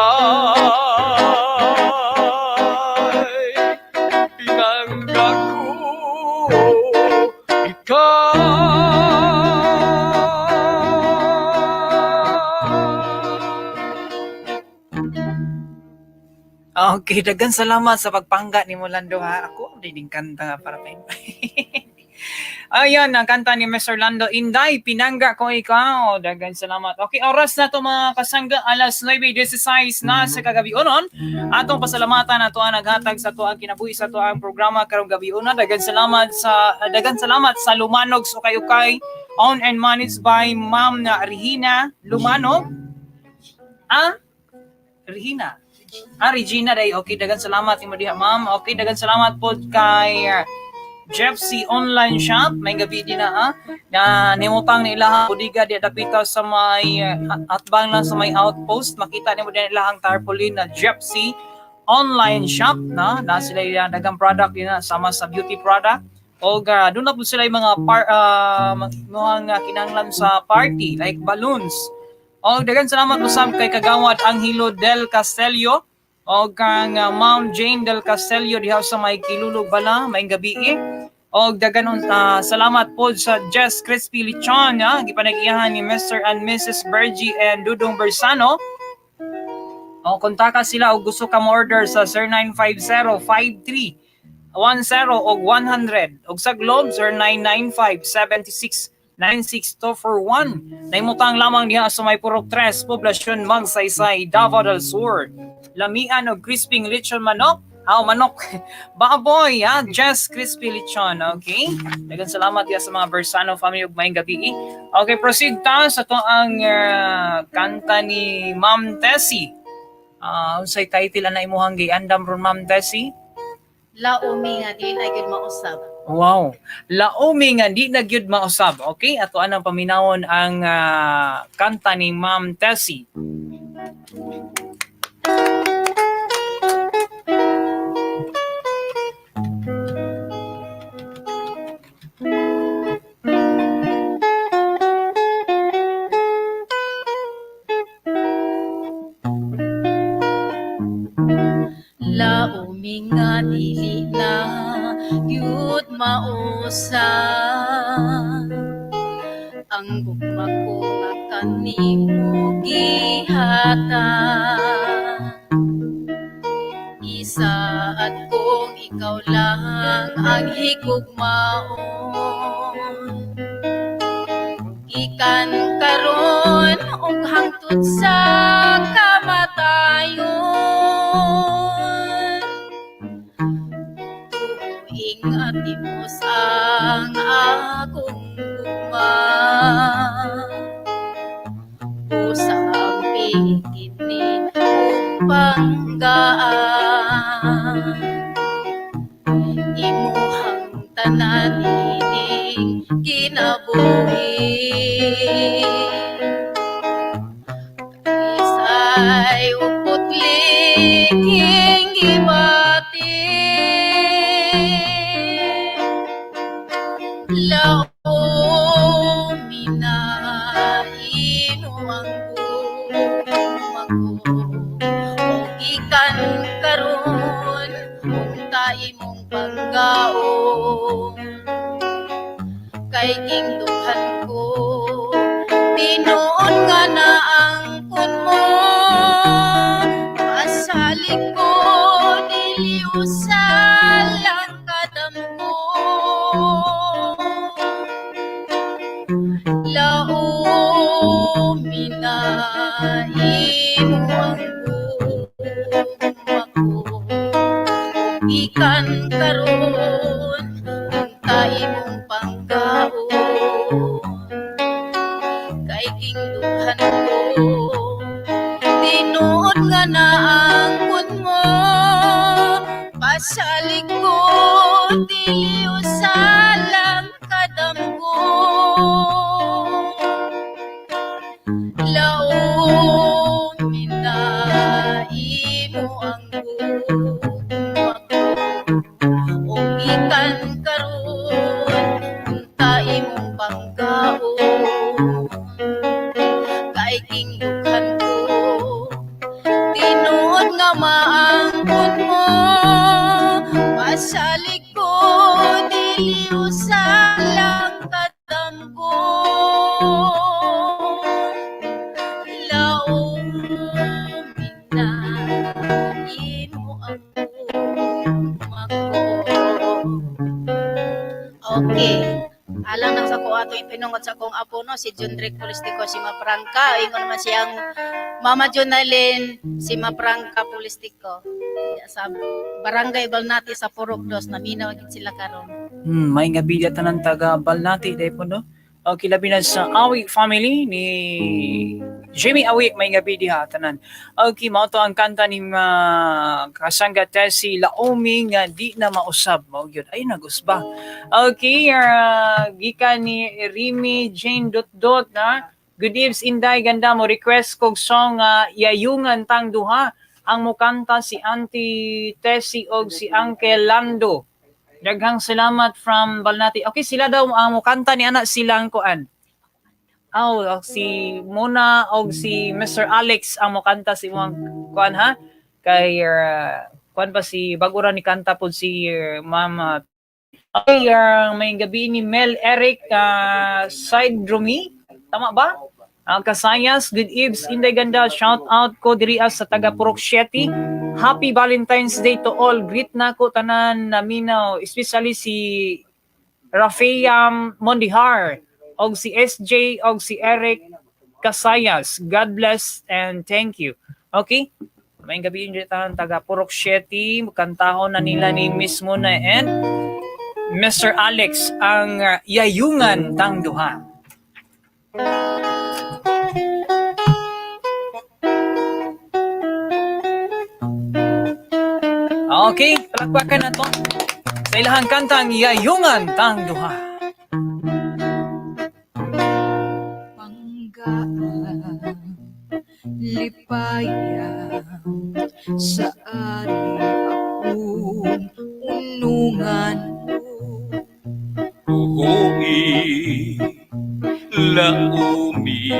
S1: pinangga ko ikaw.
S2: Okay, daghan salamat sa pagpangga ni Lando ha. Ako ang ding kanta nga para pa. Ayan, ang kanta ni Mr. Lando Inday, Pinangga Ko Ikaw. Daghan salamat. Okay, oras na to mga kasangga, alas 9:16 na sa kagabi unon. Atong pasalamatan ato ang naghatag sa ato ang kinabuhi sa ato ang programa karong gabi unon. Daghan salamat sa Lumanog Ukay-Ukay, owned and managed by Ma'am na Regina Lumanog. Ah? Regina. Ah, Regina day. Okay, daghan salamat imo diha, ma'am. Okay, daghan salamat po kay Jeff C Online Shop. May gabi din na ha. Na nimutang ni ilahang bodega di dapita sa may atbang lang sa may outpost. Makita nimo din ilahang tarpaulin na Jeff C Online Shop na na sila ilang daghang product din na sama sa beauty product. O doon na po sila yung mga mga kinahanglan sa party like balloons. O daghan salamat usab kay Kagawad Angelo Del Castelio o kang Ma'am Jane Del Castelio diha sa may Kilulog Bala, may gabi eh. O daghan salamat po sa Jess Crispy Lechon, ha, gipanag-iyahan ni Mr. and Mrs. Bergie and Dudong Bersano. O kontaka sila og gusto ka mo-order sa 0950 53 10 og 100 og sa Globe 0995 76 96241. Naimutang lamang diha sa may Purok 3, Poblasyon Magsaysay, Davao del Sur. Lamian og crispy lechon manok. Ah, manok. Baboy, ha? Just crispy lechon, okay? Daghang salamat diha sa mga Bersano family ug maayong gabi. Okay, proceed ta sa to ang kanta ni Ma'am Tessie. Unsay title ana imuhang giandam ron, Ma'am Tessie?
S5: Laumi nga di na gyud mausab.
S2: Wow. Laumi nga di na gyud mausab. Okay, ato anang paminawon ang kanta ni Ma'am Tessie.
S6: gyud mausab ang gugma ko nga kanimo gihatag. Isaad kong ikaw lang ang higugmaon, gikan karon ug hangtod sa kamatayon. Tuing atimos ang akong gugma, usapin kini ug panggaan. Imuhang tanan ining kinabuhi, Isay uputli king gibati. Laomi na imo ang gugma ko, o gikan karon unta imong panggaon. Kay gingdughan ko tinuod nga naangkon mo, pasalig ko dili usal ang kadamko. Laomi na imo ang gugma ko, gikan karon unta imong panggaon. Kay gingdughan ko tinuod nga naangkon mo, pasalig ko dili usal ang kadamko. Laomi na imo ang gugma ko, o gikan karon unta imong panggaon. Kay gingdughan ko tinuod nga maangkon mo, pasalig ko dili usal ang kadamko. Laomi na imo ang gugma ko. Okay. Alang nang sa ko ato ipinungod sa akong apo no, si John Drake Polistico, si Maprangka. Ingon naman siyang Mama Jonalyn, si Maprangka Polistico. Sa Barangay Balnati sa Purok Dos, naminaw gid sila karon.
S2: May nga bilya tanan taga Balnati dai po no. Okay, labi na sa Awi family ni Jimmy Awi, may gabi diha tanan. Okay, mao to ang kanta ni Kasangga Tessie, Laomi nga di na mausab mao gyud. Ay nagusba. Okay, gikan ni Rimi Jane dot dot na. Good eves Inday ganda mo request kog song Yayungan Tang Duha ang mukanta si Auntie Tessie og si Uncle Lando. Daghang salamat from Balnati. Okay, sila daw ang mukanta ni ana silang kuan. Aw, si Mona og si Mr. Alex ang mukanta si imong kuan ha. Kay kuan pa si bago ra ni kanta pod si Mama. Okay, may gabi ni Mel Eric Side Drumi. Tama ba? Kasayas, good eves, Inday Ganda, shout out ko diri sa taga Purok 7. Happy Valentine's Day to all. Greet na ko tanan naminaw, especially si Rafiam Mondihar, og si SJ, og si Eric Kasayas. God bless and thank you. Okay? May gabi yun tanan taga Purok 7. Kantahon na nila ni Miss Mona and Mr. Alex ang Yayungan Tang Duha. Okay, palakpakan na to. Sa ilahang kantang Yayungan Tang Duha.
S3: Panggaan, lipaya, sa ari akong unungan mo.
S1: Uhui, laumi,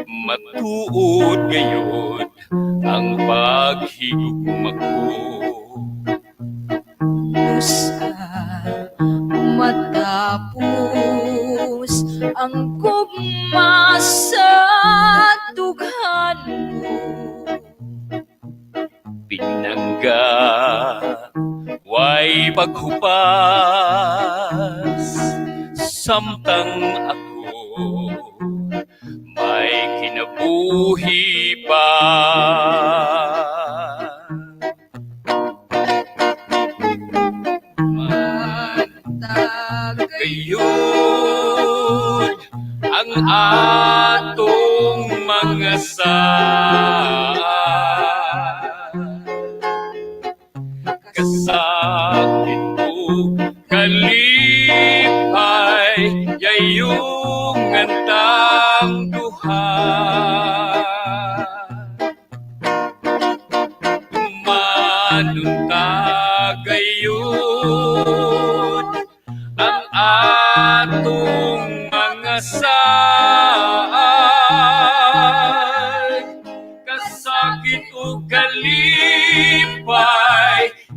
S1: matuod gayon ang paghigugma ko.
S3: Nusa matapos ang gugma sa dughan mo.
S1: Pinangga, way paghupas, samtang ako may kinabuhi pa. Gayud ang atong mga saad, kasakit ug kalipay, yayong antang duha. Tumanunta gayud ang atong mga saad, kasakit ug kalipay,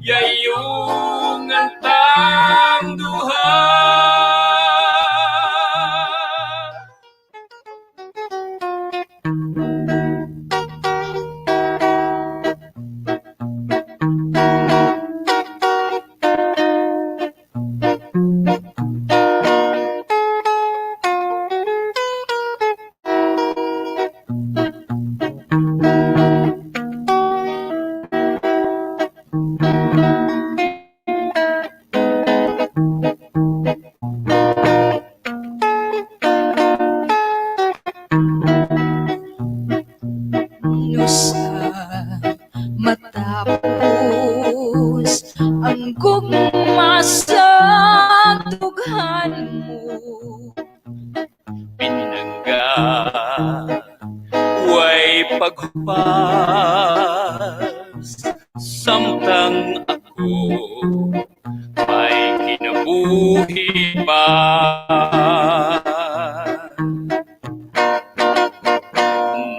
S1: yayong antang duha.
S3: Nusa matapos ang gugma sa dughan mo.
S1: Pinangga, way paghupas, samtang ako may kinabuhi pa.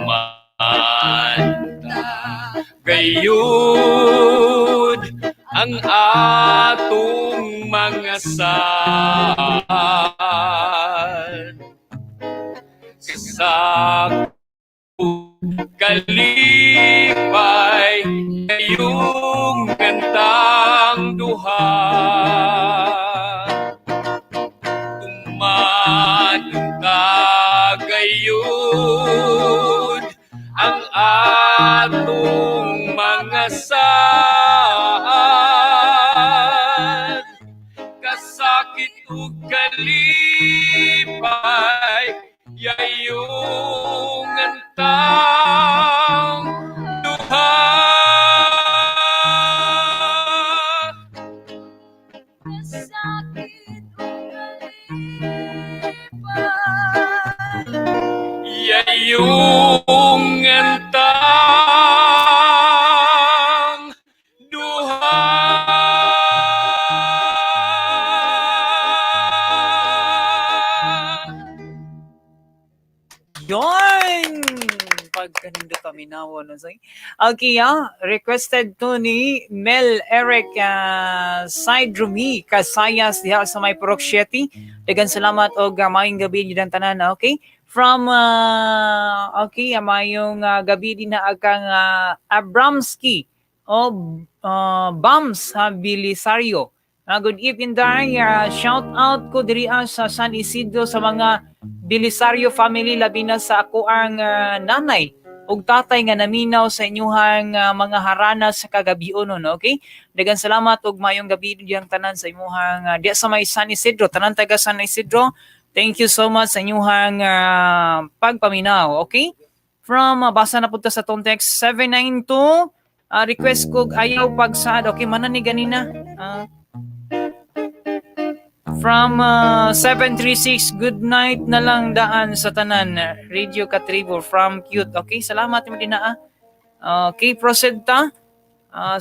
S1: Manta gayud ang atong mga saad, sa kalipay, ngayong gantang duha. Tumanong gayud ang atong mga saad, kasakit ug kalipay, yayong antang duha.
S3: Kasakit ug kalipay,
S1: yayong antang duha.
S2: Yon! Pagkanindot paminaw no say. Okay, requested to ni Mel Eric Sidrumi Kasayas diha sa may Purok 7. Daghang salamat og maayong gabi gyud ang tanan, okay? From okay, maayong gabi din na akang Abramski o Bams Bilisario. Good evening, Day. Shout out ko diri sa San Isidro sa mga Bilisario family, labi na sa ako ang nanay ug tatay nga naminaw sa inyuhang mga harana sa kagabion, no, okay? Daghang salamat ug maayong gabi diyang tanan sa imuhang diya sa may San Isidro, tanan taga San Isidro. Thank you so much sa inyuhang pagpaminaw, okay? From basa na punta sa tong text 792, request kog Ayaw Pagsaad. Okay, man ni ganina. From 736, good night na lang daan sa tanan. Radio Katribo from Cute. Okay, salamat mo din na. Okay, proceed ta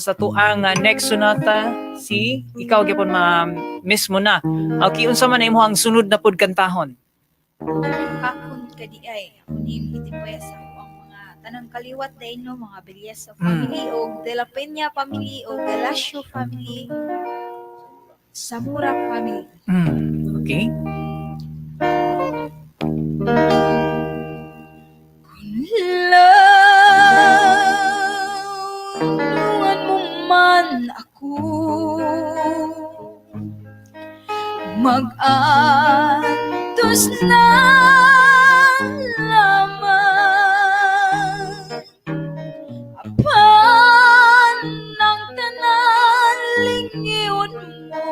S2: sa tuang next sonata, si ikaw gyapon ma mismo na. Okay, unsa man imo ang sunod na pud kantahon?
S3: Akon kadi ay ako ning itipuya sa ako ang mga tanang kaliwat dahil no, mga Belleza family o De La Peña family o Galacio family. Samura family.
S2: Okay.
S3: Lanuan mo man ako, mag-antos na lamang. Apan ang tanan lingion mo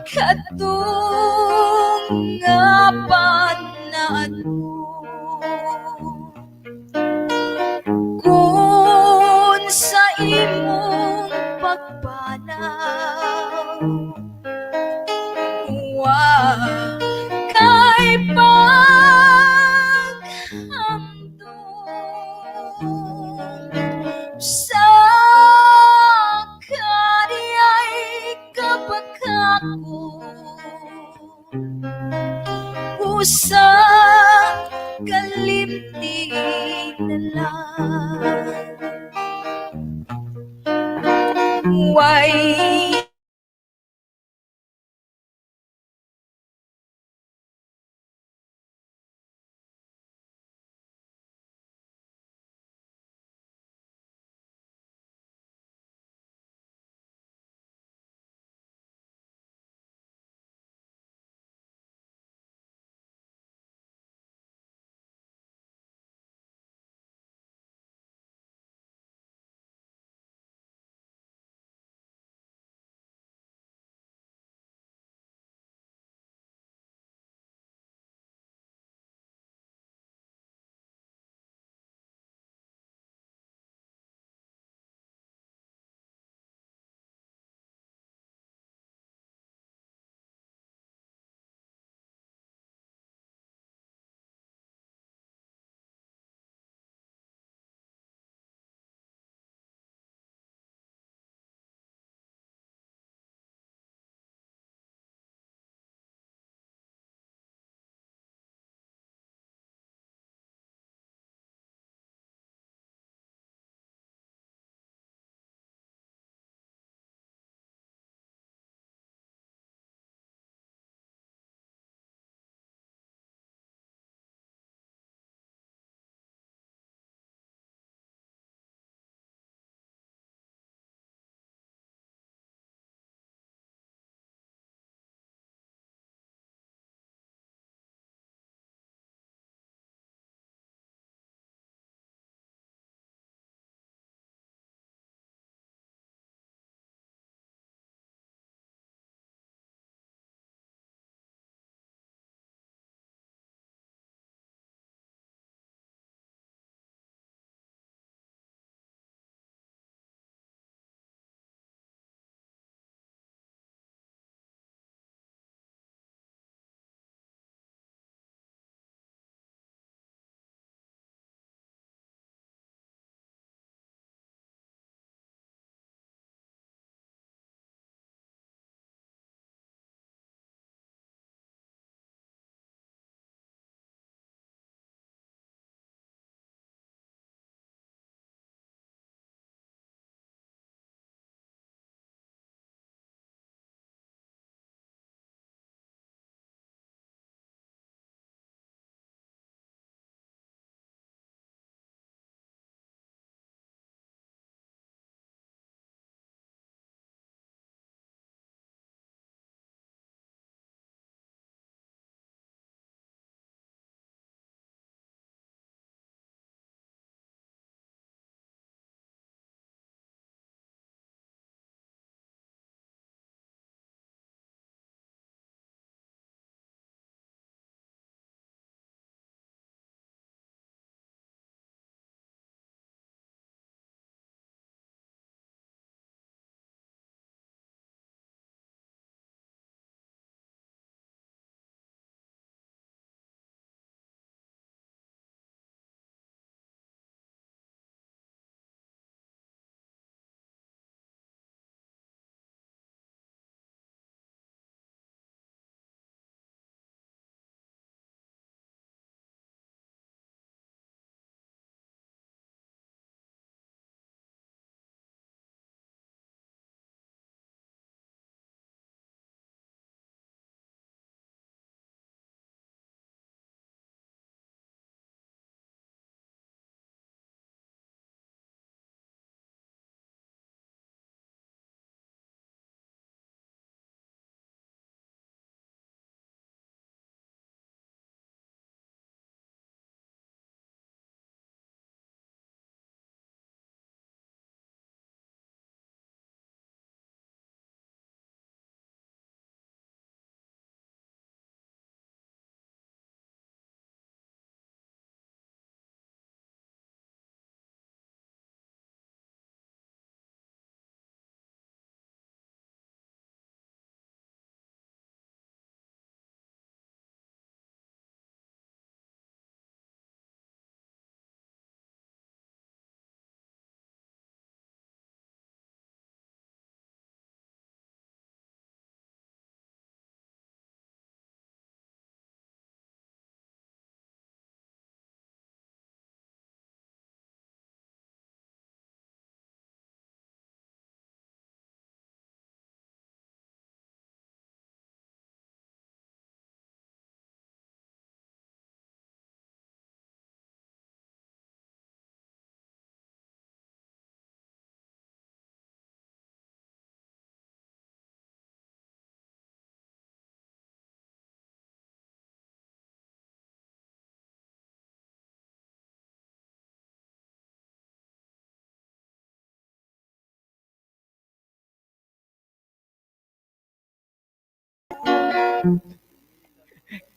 S3: katong nga panato. Kung sa imong pagpanaw wa kay paghandom sa kanya'y kapakako usa kalimti na lang way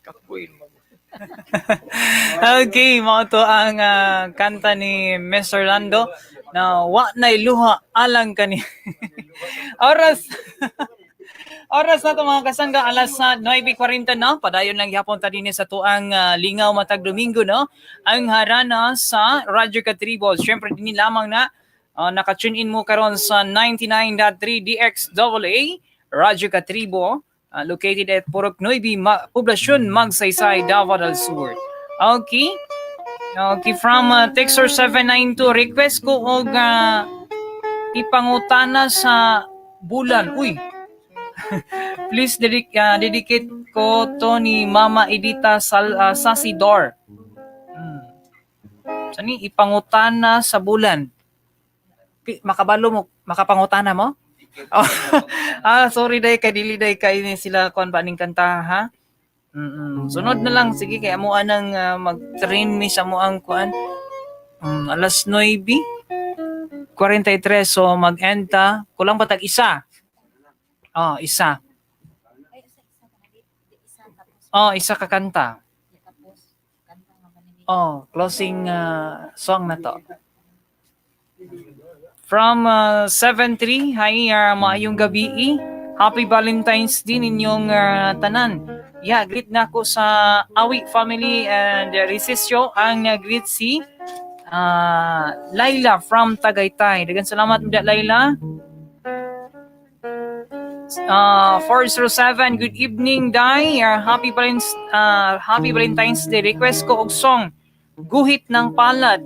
S1: Kapuin mo.
S2: Okay, mao to ang kanta ni Mr. Lando na "Wa Na'y Luha Alang Kani." Oras Oras na to, mga kasangga, alas sa 9:40 na. Padayon lang gihapon ta dinhi sa tuang lingaw matag Domingo, no? Ang Harana sa Radyo Katribo. Syempre dinhi lamang na naka-tune in mo karon sa 99.3 DXAA Radyo Katribo, located at Purok 9, Poblasyon Magsaysay, Davao del Sur. Okay. Okay, from Texor 792, request ko og "Ipangutana sa Bulan." Uy. Please dedicate ko to ni Mama Edita Sasidor. Sani "Ipangutana sa Bulan"? Makabalo mo, makapangutana mo? Oh. Ah, sorry day kay dili day kay ni sila kuan ba ning kanta ha. Sunod na lang, sige, kay amo anang mag-train mi sa amoang kuan. Alas 9:43, so mag-end ta. Kulang pa tag isa. Oh, isa.
S6: Ay, isa isa ka na isa tapos.
S2: Oh, isa ka kanta.
S6: Tapos kanta nga manini.
S2: Oh, closing song na to. From 73, hi, maayong gabi. Happy Valentine's din inyong tanan. Yeah, greet na ako sa Awi family and Resisyo ang greet si Laila from Tagaytay. Daghang salamat mga Laila. 407, good evening, Dai. Happy Valentine's Day. Request ko og song "Guhit ng Palad"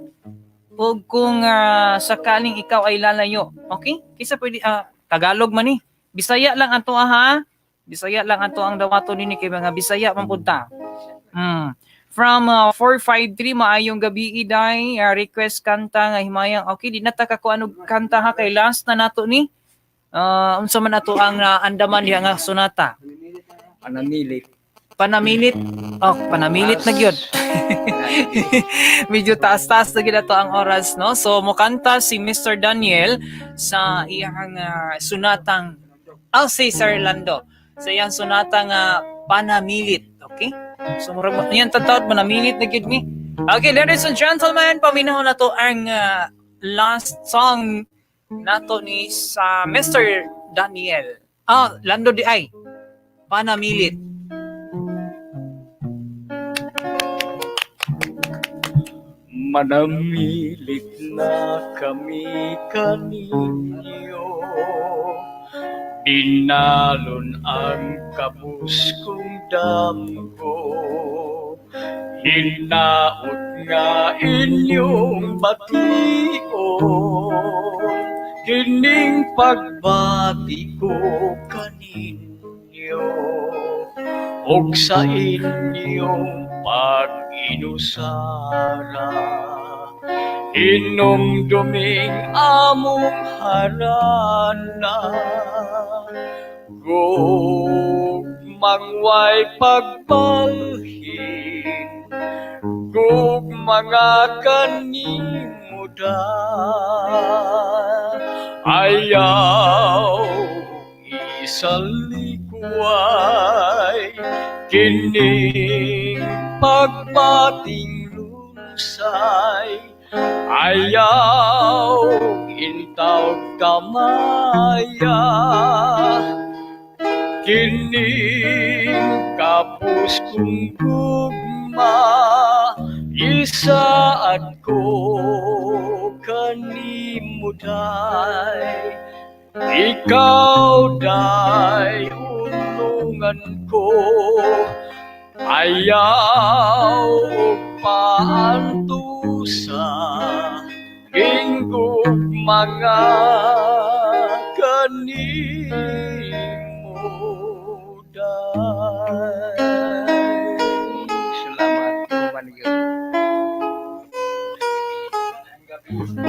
S2: ug "Kung Sakaling Ikaw Ay Lalayo." Okay? Kisa pwede Tagalog man ni. Bisaya lang ato ha. Bisaya lang ato ang dawato nini kay mga Bisaya man pud ta. From 453, maayong gabi iday, request kanta nga "Himayang." Okay, di na ta ka ko ano kanta ha, kay last na nato ni. Unsa man ato ang andaman diha nga sonata?
S4: Panamilit.
S2: Panamilit. Oh, panamilit na gyud. Medyo taas-taas na gyud ato ang oras, no? So mokanta si Mr. Daniel sa iyang sunatang, oh, si Sir Lando sa iyang sonata nga "Panamilit." Okay? So murag yan tatawad manamilit na gyud ni. Okay, ladies and gentlemen, paminaw na to ang last song nato ni sa Mr. Daniel. Ah, Lando di ay. "Panamilit."
S1: Manamilit na kami kaninyo. Binalon ang kabus kong damgo. Hinaot nga inyong bation kining pagbati ko kaninyo og sa inyong pag-inusara. Hinumduming among harana. Gugmang way pagbalhin, gugma nga kanimo day. Ayaw isalikway kining pagbating lunsay. Ayaw intaw kamaya kining kapus kong gugma. Isaad ko kanimo day. Ikaw day unungan ko. Ayaw paantusa gugma nga kanimo day.
S4: Salamat. Manigil.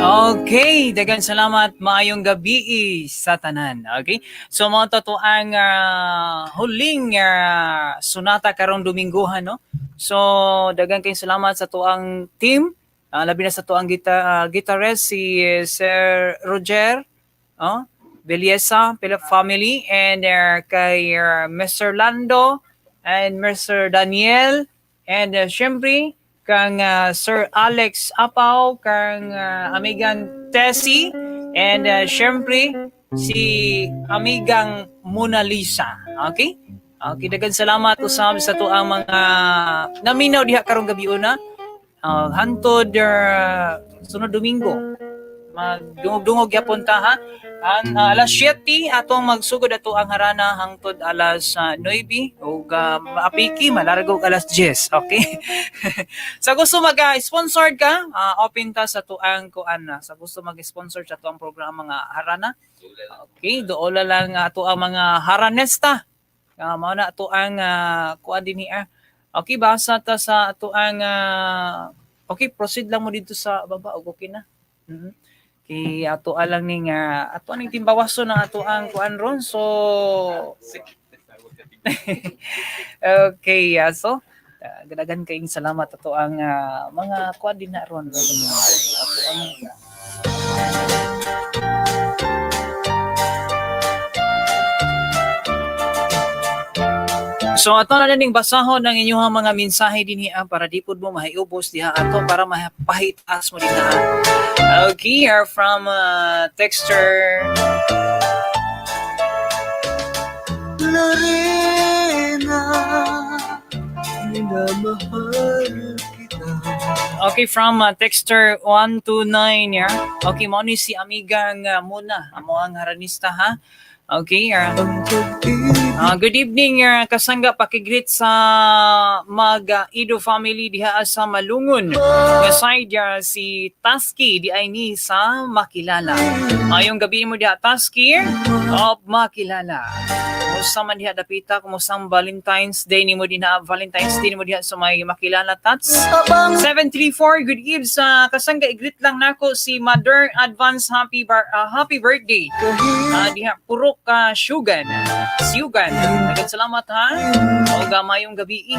S2: Okay, daghang salamat, maayong gabi sa tanan. Okay? So mao to to ang huling sonata karong Dominggohan, no? So daghang kayong salamat sa tuang team, labi na sa tuang guitarist si Sir Roger, oh, Belleza, Philip family, and kay Mr. Lando. and Mr. Daniel and syempre kang Sir Alex Apaw, kang amigang Tessie and syempre si amigang Mona Lisa. Okay? Okay, daghang salamat usab sa atuang mga naminaw diha karong gabi una. Hantod sunod Domingo. Magdungog-dungog gyapon ta, ha. Ang alas 7 atong magsugod ato ang harana hangtod alas 9 ug maapiki malargo og alas 10. Okay? Sa gusto mag-sponsor ka, open ta sa tuang kuan na. Sa gusto mag-sponsor sa tuang programa nga harana. Okay, doola lang ato ang mga haranesta. Mao na ato ang kuan dinhi ah. Okay, basa ta sa ato ang okay, proceed lang mo dito sa baba og okay na. Kay ato alang ning ato aning timbawaso na ato ang kuan ron. So okay, so daghan kayong salamat ato ang mga kuan din na ron. Ato ang. So ato na ning basahon ang inyong mga mensahe dinhi para di pud mo mahiubos diha ato para mapahitaas mo dinha. Okay, here from texter
S1: Lorena, minamahal kita.
S2: Okay, from texter 129, yeah. Okay, mao ni si amigang Muna, amo ang haranista, ha. Okay,
S1: Ang pag-ibig
S2: Good evening, kasangga, pakigreet sa mag Ido family diha sa Malungon. Nga side si Taski di ay ni sa Makilala. Mayong gabi mo diha, Taski of Makilala. Kumusta man diha dapita, kumusta ang Valentine's Day nimo dinha, Valentine's Day nimo diha sa may Makilala, Tats?
S1: Abang
S2: 734, good eve sa kasangga, i-greet lang nako si Mother, advance happy birthday. Diha purok ka Shugan. Siyugan. Daghang salamat, ha. O mayong gabi.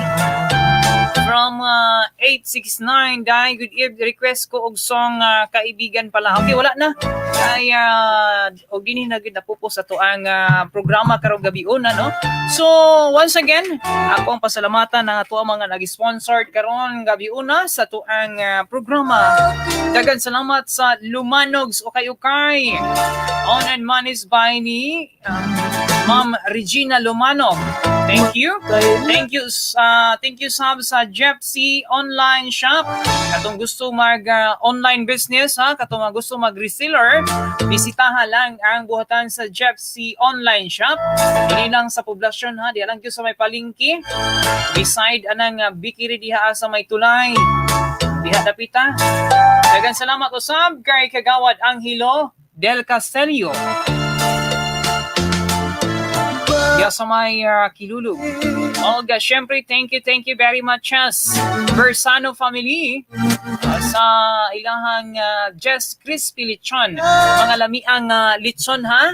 S2: From 869, dai good eve, request ko og song "Kaibigan Pala." Okay, wala na. Kay og dinhi na gid napupos ato ang programa karong gabi una, no. So, once again, ako ang pasalamatan ang ato ang mga nag-sponsor karon gabi una sa ato ang programa. Daghang salamat sa Lumanogs Ukay-Ukay. Owned and managed by ni Ma'am Regina Lumanog. Thank you. Thank you sab sa Jepsy Online Shop. Katong gusto mag online business ha, katong mga gusto mag reseller, bisitahan lang ang buhatan sa Jepsy Online Shop. Dili lang sa poblasyon ha, di lang gyud sa may palengke. Beside anang bikiri diha sa may tulay. Diha dapita. Daghang salamat usab kay Kagawad Angelo Del Castelio. Diha sa may Kilulug. Olga, syempre, thank you very much, Chas. Versano family, sa ilahang Jess Crispy Lechon. Mga lamiang litson, ha?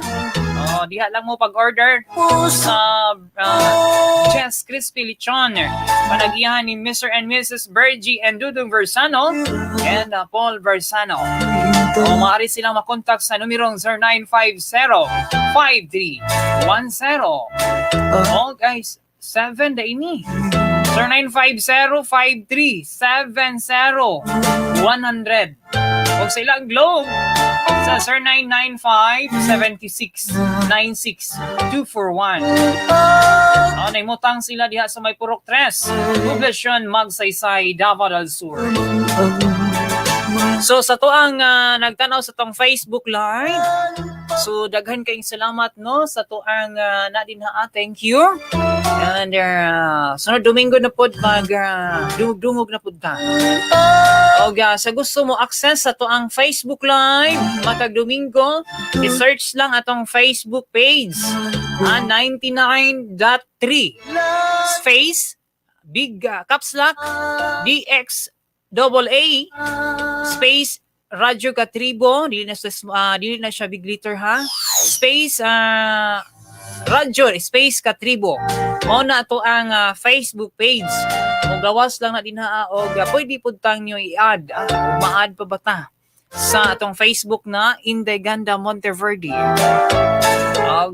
S2: Oh, diha lang mo pag-order sa Jess Crispy Lechon. Panagihan ni Mr. and Mrs. Bergie and Dudong Versano and Paul Versano. O maaari silang makontak sa numerong 0950-5310. Oh guys, 7 da ini. 0950-5370-100. O sa ilang Globe sa 0995-76-96-241. Oh, naimutang sila diha sa may Purok Tres, Poblacion Magsaysay, Davao del Sur. So sa to ang nagtanaw sa tong Facebook Live. So daghan kayong salamat, no, sa to ang na din ha. Thank you. And sunod Domingo na pod mag dungog na pod ta. Og sa gusto mo access sa to ang Facebook Live matag Domingo, i-search lang atong Facebook page. 99.3 space big caps lock DX double A space Radyo Katribo, dili na siya big letter ha, space Radyo space Katribo. Mao na ato ang Facebook page. O gawas lang na dinha og pwede pud tang nyo i-add, ma-add pa ba ta sa atong Facebook na Inday Ganda Monteverde. Og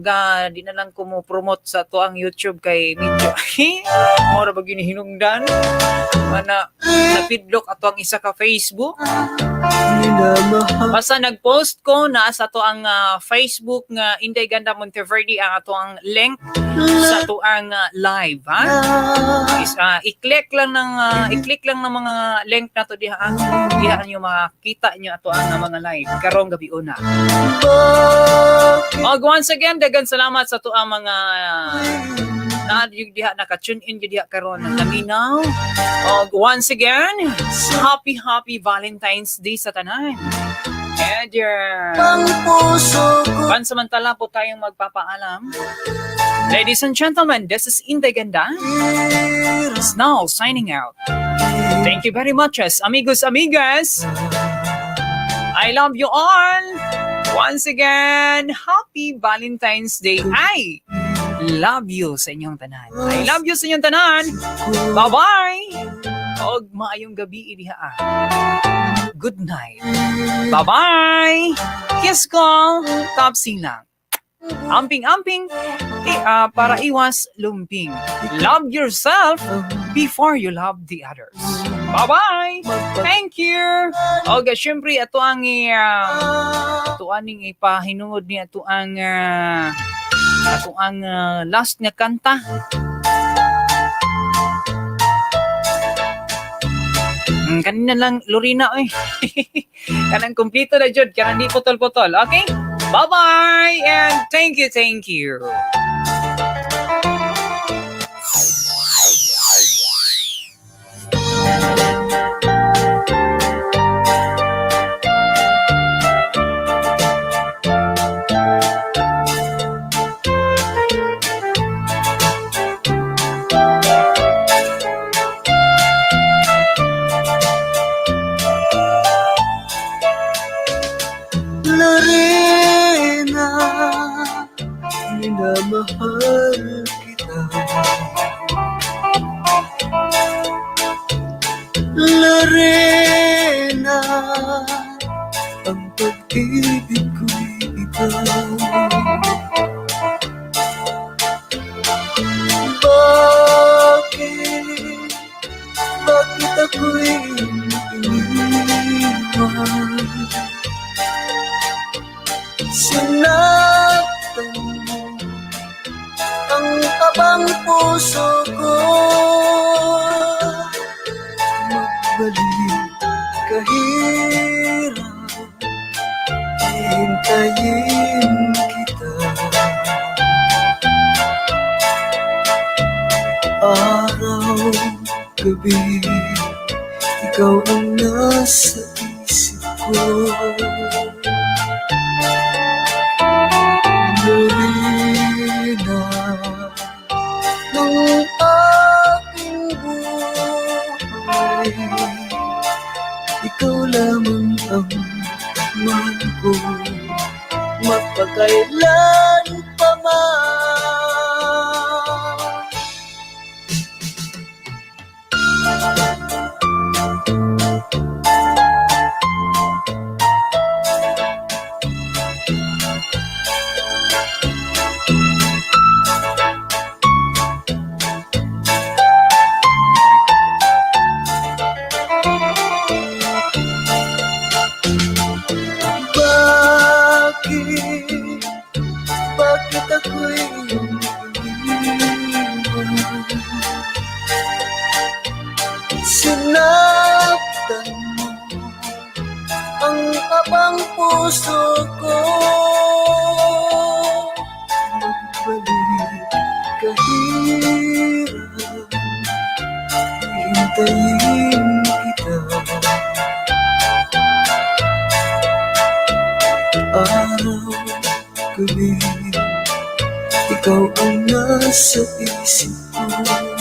S2: di na lang ko mo promote sa ato ang YouTube kay medyo mora ba ginihinungdan mana napidlok ato ang isa ka Facebook. Basta nag-post ko na sa ato ang Facebook nga Inday Ganda Monteverde ang ato ang link sa ato ang live, ha. Is, i-click lang ng mga link nato diha, ah. Diha niyo makita niyo ato ang mga live karong gabi una. Og once again, dagan salamat sa ato ang mga naa diha naka-tune in gyud diha karon naminaw. Og once again, happy happy Valentine's Day sa tanan. And pansamantala po tayong magpapaalam. Ladies and gentlemen, this is Inday Ganda. Is now signing out. Thank you very much, as amigos, amigas. I love you all. Once again, happy Valentine's Day. I love you sa inyong tanan. I love you sa inyong tanan. Bye-bye. Og maayong gabi diha. Good night. Bye-bye. Kiss ko. Top lang. Amping-amping eh, para iwas lumping. Love yourself before you love the others. Bye-bye! Thank you! Okay, syempre, ato aning ipahinungod ni ato ang last nga kanta. Kanina lang Lorena oy. Kanang kompleto na jud, kanang di putol-putol. Okay? Bye-bye and thank you, thank you.
S8: Lorena, minamahal kita. Lorena, ang pag-ibig ko'y ikaw. Bakit, bakit ako'y iniwan? Sinaktan mo ang tabang puso ko. Magbalik kahirap, hintayin kita. Araw, gabi, ikaw ang nasa isip ko. Lorena, ng aking buhay, ikaw lamang ang mahal ko magpakailan pa man. Bakit, bakit ako'y iyong iniwan? Sinaktan mo ang tabang puso ko. Magbalik kahirap, hintayin kita. Araw, gabi, ikaw ang nasa isip ko.